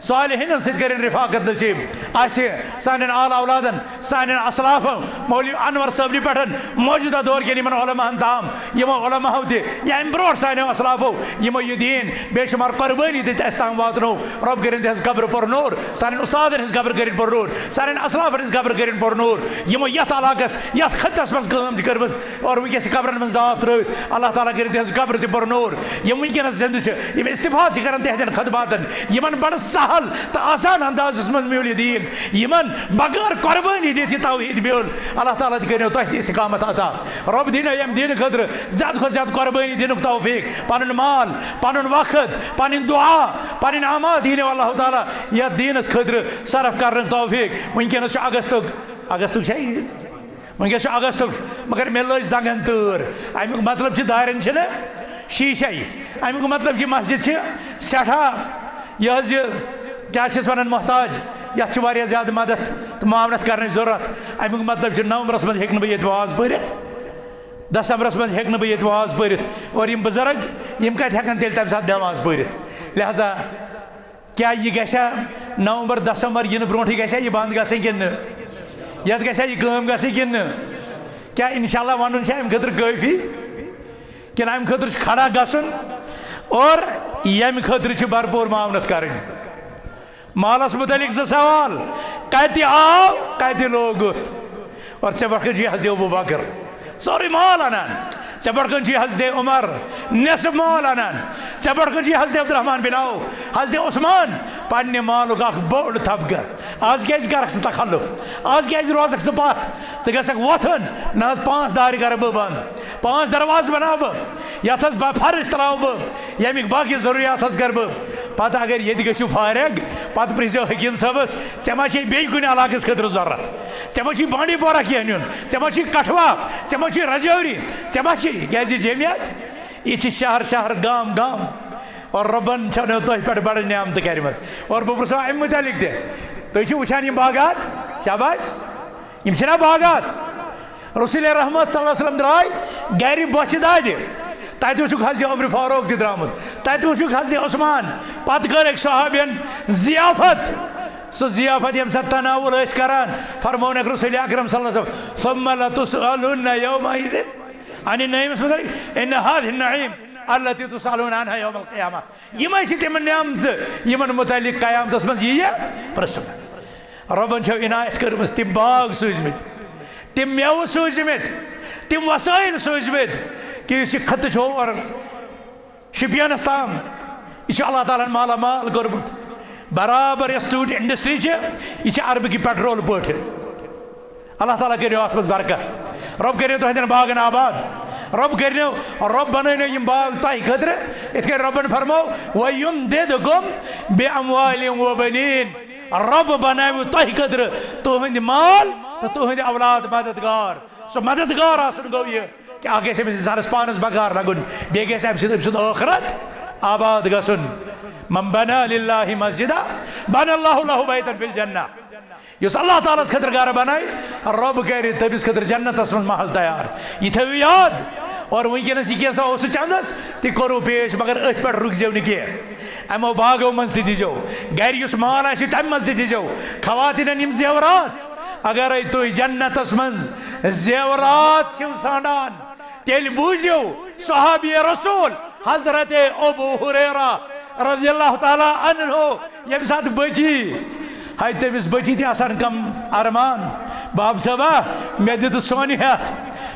صالحینن سۭتۍ کٔرِن رفاقت نصیب اَسہِ، سانٮ۪ن آل اولادن، سانٮ۪ن اسلافو، مولوی انور صٲبنہِ پٮ۪ٹھ موجودہ دور کٮ۪ن یِمن علماہن تام، یِمو علماہو تہِ یا امہِ برونٛٹھ سانٮ۪و اسلافو یِمو یہِ دیٖن بے شمار قربٲنی دِتھ اَسہِ تام واتنو۔ رۄب کٔرِن تِہنٛز قبر پر نور، سانٮ۪ن استادن ہٕنٛز قبر کٔرِن پر نور، سانٮ۪ن اسلافن ہٕنٛز قبر کٔرِن پر نور، یِمو یتھ علاقس، یتھ خطس منٛز کٲم چھِ کٔرمٕژ اور وٕنکیٚس چھِ قبرن منٛز داپھ ترٲوِتھ۔ اللہ تعالیٰ کٔرِن تِہنٛز قبر تہِ پر نور۔ یِم وٕنکیٚنس زندٕ چھِ، یِم استفادٕ چھِ کران تِہنٛدٮ۪ن خدماتن، یِمن بڑٕ سہل تہٕ آسان اندازس منٛز میوٗل یہِ دیٖن، یِمن بغٲر قربٲنی دِتھ یہِ توحیٖد میوٗل۔ اللہ تعالیٰ تہِ کٔرِو تۄہہِ تہِ استقامت عطا۔ رۄب دِنو ییٚمہِ دیٖنہٕ خٲطرٕ زیادٕ کھۄتہٕ زیادٕ قربٲنی دِنُک توفیٖق، پنُن مال، پنُن وقت، پنٕنۍ دعا، پنٕنۍ اعمال دِنو اللہ تعالیٰ یتھ دیٖنس خٲطرٕ صرف کرنُک توفیٖق۔ وٕنکیٚنس چھُ اگستُک، اگستُک چھا یہِ؟ وٕنکیٚس چھُ اگستُک، مگر مےٚ لٔج زنٛگن تۭر۔ اَمیُک مطلب چھُ دارٮ۪ن چھِنہ شیٖشے۔ اَمیُک مطلب چھُ مسجد چھِ سٮ۪ٹھاہ یہِ حظ یہِ کیٛاہ چھِ أسۍ وَنان محتاج، یَتھ چھِ واریاہ زیادٕ مدد تہٕ معاونت کرنٕچ ضروٗرت۔ اَمیُک مطلب چھُ نومبرس منٛز ہیٚکہٕ نہٕ بہٕ ییٚتہِ واز پٔرِتھ، دسمبرس منٛز ہیٚکہٕ نہٕ بہٕ ییٚتہِ واز پٔرِتھ، اور یِم بُزرگ یِم کَتہِ ہٮ۪کن تیٚلہِ تَمہِ ساتہٕ نٮ۪ماز پٔرِتھ؟ لہذا کیٛاہ یہِ گژھیٛا نومبر، دسمبر یِنہٕ برونٛٹھٕے گژھیٛا یہِ بنٛد گژھٕنۍ کِنہٕ نہٕ؟ یَتھ گژھیٛا یہِ کٲم گژھٕنۍ کِنہٕ نہٕ؟ کیٛاہ اِنشاء اللہ وَنُن چھا اَمہِ خٲطرٕ کٲفی؟ کِنہٕ اَمہِ خٲطرٕ چھُ کھڑا گژھُن اور ییٚمہِ خٲطرٕ چھِ بھرپوٗر معاونت کَرٕنۍ؟ مالَس مُتعلِق زٕ سوال، کَتہِ آو، کَتہِ لوگُتھ؟ اور ژےٚ برونٛٹھ کَنہِ چھُ یہِ حضرت ابو بکر سورُے مال اَنان۔ ژےٚ برونٛٹھ کَنہِ چھُ یہِ حضرت عمر نصف مال اَنان۔ ژےٚ برونٛٹھ کَنہِ چھُ یہِ حضرت عبدالرحمان بن عوف، حضرت عثمان پننہِ مالُک اکھ بوٚڑ طبقہٕ۔ آز کیٛازِ کَرَکھ ژٕ تخلف؟ آز کیٛازِ روزَکھ ژٕ پَتھ؟ ژٕ گژھَکھ وۄتھُن، نہ حظ، پانٛژھ دارِ کَرٕ بہٕ بنٛد، پانٛژھ دروازٕ بناو بہٕ، یَتھ حظ بہٕ فرش ترٛاوٕ بہٕ، ییٚمِکۍ باقی ضروٗریات حظ کَرٕ بہٕ۔ پَتہٕ اگر ییٚتہِ گٔژھِو فارغ، پَتہٕ پرٛژھزیو حکیٖم صٲبَس، "ژےٚ ما چھے بیٚیہِ کُنہِ علاقَس خٲطرٕ ضروٗرت؟ ژےٚ ما چھُے بانڈی پورہ کینٛہہ نیُن؟ ژےٚ ما چھُے کٹھوا؟ ژےٚ ما چھُے رجوری؟ ژےٚ ما چھُے؟" کیٛازِ جمعیت، یہِ چھِ شہر شہر، گام گام۔ اور رۄبَن چھَنہٕ تۄہہِ پٮ۪ٹھ بَڑٕ نعمتہٕ کَرِمَژٕ۔ اور بہٕ پرٛژھو اَمہِ مُتعلِق تہِ۔ تُہۍ چھِو وٕچھان یِم باغات؟ شاباش۔ یِم چھِنہ باغات؟ رسول رحمت صلی اللہ علیہ وسلم درٛاے گَرِ بۄچھِ دادِ۔ تَتہِ وٕچھُکھ حضرت عمر فاروق تہِ درٛامُت۔ تَتہِ وٕچھُکھ حضرت عثمان۔ پَتہٕ کٔر أکۍ صحابین ضیافت۔ سُہ ضیافت ییٚمہِ ساتہٕ تناول ٲسۍ کران، فرمونکھ رسول اکرم صلی اللہ علیہ وسلم، "ثم لتسألن یومئذ عن النعیم المتعلق ان هذه النعیم التي تسألون عنها یوم القیامہ۔" یِمے چھِ تِم نعمژٕ یِمن متعلق قیامتس منٛز یِیہِ پرژھنہٕ۔ رۄبن چھو عنایت کٔرمٕژ، تِم باغ سوٗزمٕتۍ، تِم میوٕ سوٗزمٕتۍ، تِم وسٲیِل سوٗزمٕتۍ کہِ یُس یہِ خطہٕ چھو اور شُپینس تام، یہِ چھُ اللہ تعالیٰ ہن مالا مال کوٚرمُت۔ برابر یۄس ژوٗنٛٹھۍ انڈسٹری چھِ، یہِ چھِ عربہٕ کہِ پیٹرول پٲٹھۍ۔ اللہ تعالیٰ کٔرِو اَتھ منٛز برکت۔ رۄب کٔرِو تُہنٛدٮ۪ن باغن آباد۔ رۄب کٔرِو، رۄب بنٲونو یِم باغ تۄہہِ خٲطرٕ۔ یِتھ کٔنۍ رۄبن فرمو، "وَیُمدِدْکُم بِأَمْوَالٍ وَبَنِينَ۔" رۄب بناوِ تۄہہِ خٲطرٕ تُہنٛدۍ مال تہٕ تُہنٛدۍ اولاد مددگار۔ سُہ مددگار آسُن گوٚو یہِ کہِ اکھ گژھِ أمِس اِنسانَس پانَس بکار لَگُن، بیٚیہِ گژھِ اَمہِ سۭتۍ أمۍ سُنٛد ٲخرت آباد گژھُن۔ "من بنى لله مسجدا بنى الله له بيتا في الجنة۔" یُس اللہ تعالیٰ ہَس خٲطرٕ گرٕ بنایہِ، رۄب کرِ تٔمِس خٲطرٕ جنتس منٛز محل تیار۔ یہِ تھٲیِو یاد۔ اور وٕنکیٚنس یہِ کینٛژھا اوس سُہ چندس، تہِ کوٚروٕ پیش، مگر أتھۍ پٮ۪ٹھ رُکزیو نہٕ کینٛہہ۔ یِمو باغو منٛز تہِ دیٖزیو۔ گرِ یُس مال آسہِ، تَمہِ منٛز تہِ دیٖزیو۔ خواتیٖنن یِم زیورات، اگرے تُہۍ جنتس منٛز زیورات چھِو ژھانڈان، تیٚلہِ بوٗزِو صحابی رسول حضرت ابو ہریرہ رضی اللہ تعالیٰ عنہ ییٚمہِ ساتہٕ بٔچی، ہے، تٔمِس بٔچی تہِ آسان کم ارمان، "باب صٲبا، مےٚ دِ تہٕ سۄن ہٮ۪تھ۔"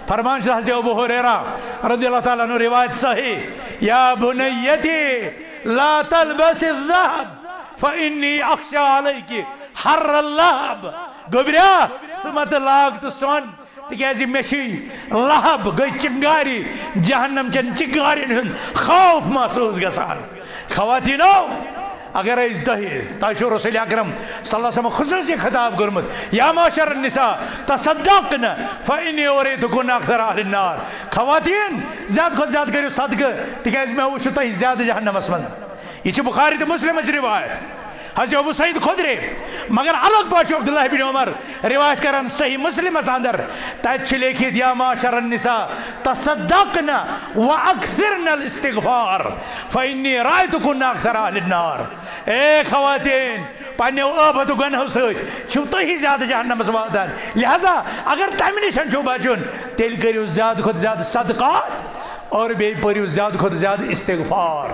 فرمان چھُ حضرت ابو ہریرہ رضی اللہ تعالیٰ عنہ، روایت صحیح، "یا بنیتی لا تلبس الذهب فإنی اخشی علیک حر اللہب۔ گوٚبریا، ژٕ مہ تہٕ لاگ تہٕ سۄن، تِکیازِ مےٚ چھِ لہب، گٔے چنگاری، جہنم چٮ۪ن چنگارین ہُنٛد خوف محسوس گژھان۔ خواتینو، اگرے تۄہہِ، تۄہہِ چھُو رسول اکرم صلی اللہ علیہ وسلم خصوصی خطاب کوٚرمُت، یا معاشر النساء تصدقن فإنی اوریتکن اکثر اہل النار۔ خواتین، زیادٕ کھۄتہٕ زیادٕ کٔرِو صدقہٕ، تِکیازِ مےٚ وٕچھ تۄہہِ زیادٕ جہنمس منٛز۔ یہِ چھِ بخاری تہٕ مسلمٕچ روایت۔ حضرت ابو سعید خدری، مگر الگ پٲٹھۍ چھُ عبداللہ بن عمر روایت کران صحیح مسلمس اندر، تتہِ چھُ لیکھِتھ، یا معاشر النساء تصدقن واکثرن الاستغفار فانی رأیتکن اکثر اہل النار۔ اے خواتین، پننیو ٲبتہٕ گۄنہو سۭتۍ چھِو تُہی زیادٕ جہنمس واتان، لہذا اگر تمہِ نِش چھُو بچُن، تیٚلہِ کٔرِو زیادٕ کھۄتہٕ زیادٕ صدقات اور بیٚیہِ پٔرِو زیادٕ کھۄتہٕ زیادٕ استغفار۔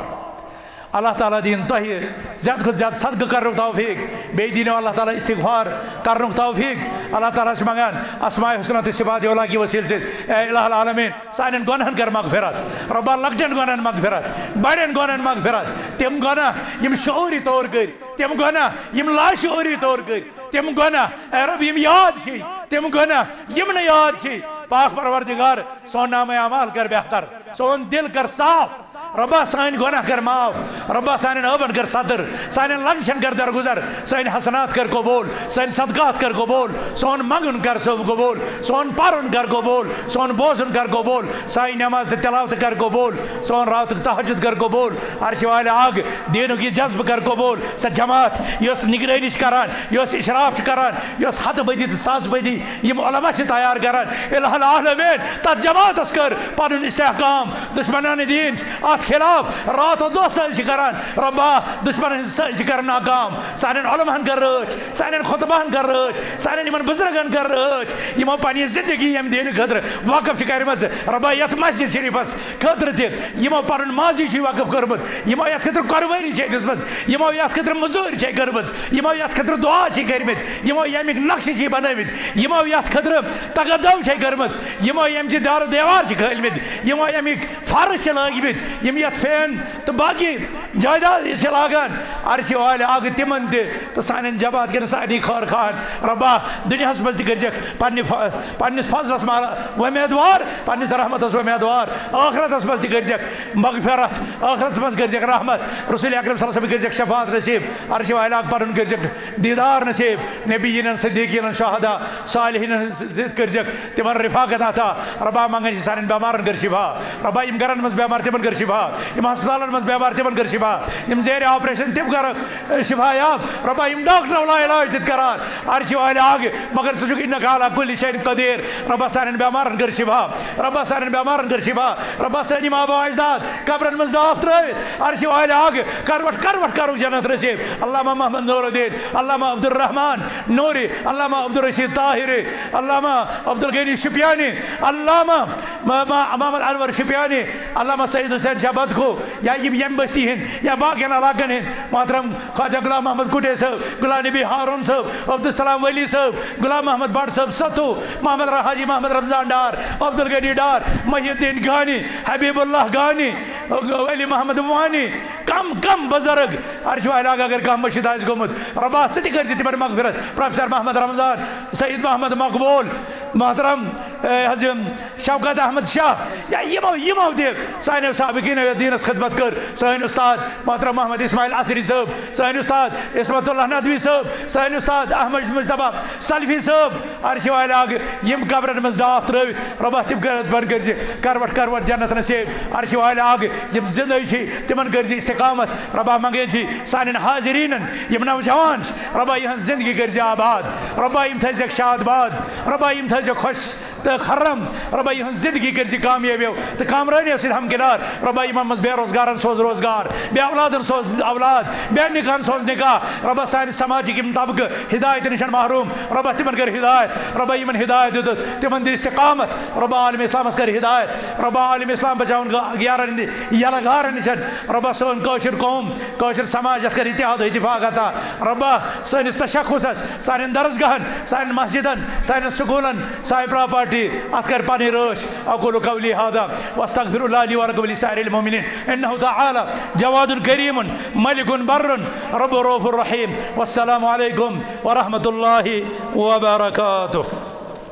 اللہ تعالیٰ دِیِن تۄہہِ زیادٕ کھۄتہٕ زیادٕ صدقہٕ کرنُک توفیق، بیٚیہِ دِیِنو اللہ تعالیٰ استغفار کرنُک توفیق۔ اللہ تعالیٰ چھُ منٛگان اسماء حسنہ تہٕ صفات اولیٰ کہِ وسیلہٕ سۭتۍ، اے الہ العالمین، سانٮ۪ن گۄنہن کر مغفرت۔ رۄبا، لۄکٹٮ۪ن گۄنہن مغفرت، بڑٮ۪ن گۄنہن مغفرت۔ تِم گۄناہ یِم شعوٗری طور کٔرۍ، تِم گۄناہ یِم لاشعوٗری طور کٔرۍ، تِم گۄناہ، اے رۄب، یِم یاد چھِ، تِم گۄناہ یِم نہٕ یاد چھِ۔ پاک پروردگار، سون نامہ اعمال کر بہتر، سون دل کر صاف۔ رۄبا، سٲنۍ گۄناہ کر معاف۔ رۄبا، سانٮ۪ن ٲبن کر ستر، سانٮ۪ن لغزشن کر درگزر، سٲنۍ حسنات کر قبول، سٲنۍ صدقات کر قبول، سون منگُن کر ثوب قبول، سون پرُن کر قبول، سون بوزُن کر قبول، سانہِ نماز تہٕ تلاوت کر قبول، سون راتُک تہجد کر قبول۔ عرش والہِ آگ، دینُک یہِ جذبہٕ کر قبول۔ سۄ جماعت یۄس نگرٲنی چھِ کران، یۄس اشراف چھِ کران، یۄس ہتہٕ بدی تہٕ ساس بدی یِم علماء چھِ تیار کران، الہ العالمین، تتھ جماعتس کر پنُن استحکام۔ دشمنان دین چھِ اتھ خلاف رات و دۄہ سٲزشہِ کران۔ رۄبا، دشمنن ہٕنٛز سٲزشہِ کر ناکام۔ سانٮ۪ن علماہن کر رٲچھ، سانٮ۪ن خطباہن کر رٲچھ، سانٮ۪ن یِمن بزرگن کر رٲچھ، یِمو پننہِ زندگی ییٚمہِ دینہٕ خٲطرٕ وقف چھِ کرِمژٕ۔ رۄبا، یتھ مسجد شریفس خٲطرٕ تہِ یِمو پنُن ماضی چھُ وقف کوٚرمُت، یِمو یتھ خٲطرٕ قۄربٲنی چھےٚ دِژمٕژ، یِمو یتھ خٲطرٕ مٔزوٗرۍ چھےٚ کٔرمٕژ، یِمو یتھ خٲطرٕ دُعا چھِ کٔرمٕتۍ، یِمو ییٚمِکۍ نقشہٕ چھِ بنٲومٕتۍ، یِمو یتھ خٲطرٕ تگدو چھےٚ کٔرمٕژ، یِمو ییٚمہِ چہِ دار و دیوار چھِ کھٲلمٕتۍ، یِمو ییٚمِکۍ فرش چھِ لٲگمٕتۍ، یِم یتھ فین تہٕ باقی جائیداد چھِ لاگان۔ عرشِ والہِ آگہٕ تِمن تہِ تہٕ سانٮ۪ن جماعت کٮ۪ن سارنٕے خٲر خواہن۔ رۄبا، دُنیاہس منٛز تہِ کٔرزٮ۪کھ پننہِ ف-، پننِس فضلس مال وۄمیدوار، پننِس رحمتس وۄمیدوار، ٲخرتس منٛز تہِ کٔرزٮ۪کھ مغفرت، ٲخرتس منٛز کٔرزٮ۪کھ رحمت، رسول اکرم صلی اللہ علیہ وسلم کٔرزٮ۪کھ شفاعت نصیب، عرشِ والہِ آگہٕ پنُن کٔرزٮ۪کھ دیدار نصیب، نبیینن، صدیقینن، شہدا، صالحینن سۭتۍ کٔرزٮ۪کھ تِمن رفاقت عطا۔ رۄبا، منگان چھِ سانٮ۪ن بٮ۪مارن کر شفا۔ رۄبا، یِم گرن منٛز بٮ۪مار تِمن کر شفا، یِم ہسپتالن منٛز بٮ۪مار تِمن کر شفا، یِم زیر آپریشن تِم کرکھ شفا یاب۔ رۄبا، یِم ڈاکٹر لا علاج تہِ کران، عرشِ والہِ آگہٕ، مگر ژٕ چھُکھ انک علی کل شیء قدیر۔ رۄبا، سانٮ۪ن بٮ۪مارن کر شفا، رۄبا، سانٮ۪ن بٮ۪مارن کر شفا، رۄبا، سٲنۍ یِم آبا اجداد قبرن منٛز داف ترٲوِتھ، عرشِ والہِ آگہٕ، کروٹ کروٹ کرُکھ جنت نصیب۔ علامہ محمد نور الدین، علامہ عبدالرحمان نوری، علامہ عبدالرشید طاہری، علامہ عبدالغنی شپیانی، علامہ م-، م-، محمد انور شپیانی، علامہ سید حسین شاہ بدکو، یا یِم ییٚمہِ بستی ہٕنٛدۍ یا باقین علاقن ہٕنٛدۍ، محترم خواجہ غلام محمد کٹے صٲب، غلام نبی ہارون صٲب، عبدالسلام ولی صٲب، غلام محمد بٹ صٲب ستو، محمد ر-، حاجی محمد رمضان ڈار، عبدالغنی ڈار، محی الدین گانی، حبیب اللہ گانی، علی محمد وانی، کم کم بزرگ، عرشِ والہِ آگہٕ اگر کانٛہہ مٔشِتھ آسہِ گوٚمُت، رۄبا، ژٕ تہِ کٔرۍ زِ تِمن مغفرت۔ پروفیسر محمد رمضان، سعید محمد مقبول، محترم، اے، حض یِم شوکت احمد شاہ، یا یِمو، یِمو تہِ سانیو سابقینو یتھ دیٖنس خدمت کٔر، سٲنۍ استاد محترم محمد اسماعیل عصری صٲب، سٲنۍ استاد عصمت اللہ ندوی صٲب، سٲنۍ استاد احمد مجتبیٰ سلفی صٲب، عرشِ والہِ آگہٕ یِم قبرن منٛز داف ترٲوِتھ، رۄبا، تِم کر-، تِمن کٔرۍ زِ کروٹ کروٹ جنت نصیب۔ عرشِ والہِ آگہٕ یِم زندٕ چھِ، تِمن کٔرۍ زِ استقامت۔ رۄبا، منگان چھِ سانٮ۪ن حاضریٖنن، یِم نوجوان چھِ، رۄبا، یِہنٛز زندگی کٔرۍ زِ آباد۔ رۄبا، یِم تھٲوزٮ۪کھ شاد باد۔ رۄبا، یِم تھٲوزٮ۪کھ خۄش تہٕ خرم۔ رۄبا، یِہنٛز زندگی کٔرۍ زِ کامیٲبیو تہٕ کامرٲنیو سۭتۍ ہمکنار۔ رۄبا، یِمن منٛز بے روزگارن سوز روزگار، بے اولادن سوز اولاد، بے نکاحن سوز نکاح۔ رۄبا، سانہِ سماجٕکۍ یِم طبقہٕ ہدایت نِش محروم، رۄبا، تِمن کر ہدایت۔ رۄبا، یِمن ہدایت دِتھ، تِمن دِ استقامت۔ رۄبا، عالم اسلامس کر ہدایت۔ رۄبا، عالم اسلام بچاون غ-، غیرن نِش، یلہٕ غارن نِش۔ رۄبا، سٲنۍ کٲشِر قوم، کٲشِر سماج، یتھ کر اتحاد و اتفاق عطا۔ رۄبا، سٲنِس تشخصس، سانٮ۪ن درسگاہن، سانٮ۪ن مسجدن، سانٮ۪ن سکوٗلن، سانہِ پراپرٹی، اتھ کر پنٕنۍ رٲچھ۔ اقول قولی هذا واستغفر الله لي ولكم ولسائر المؤمنين انه تعالى جواد كريم ملك بر رب رؤوف رحيم۔ والسلام عليكم ورحمة الله وبركاته۔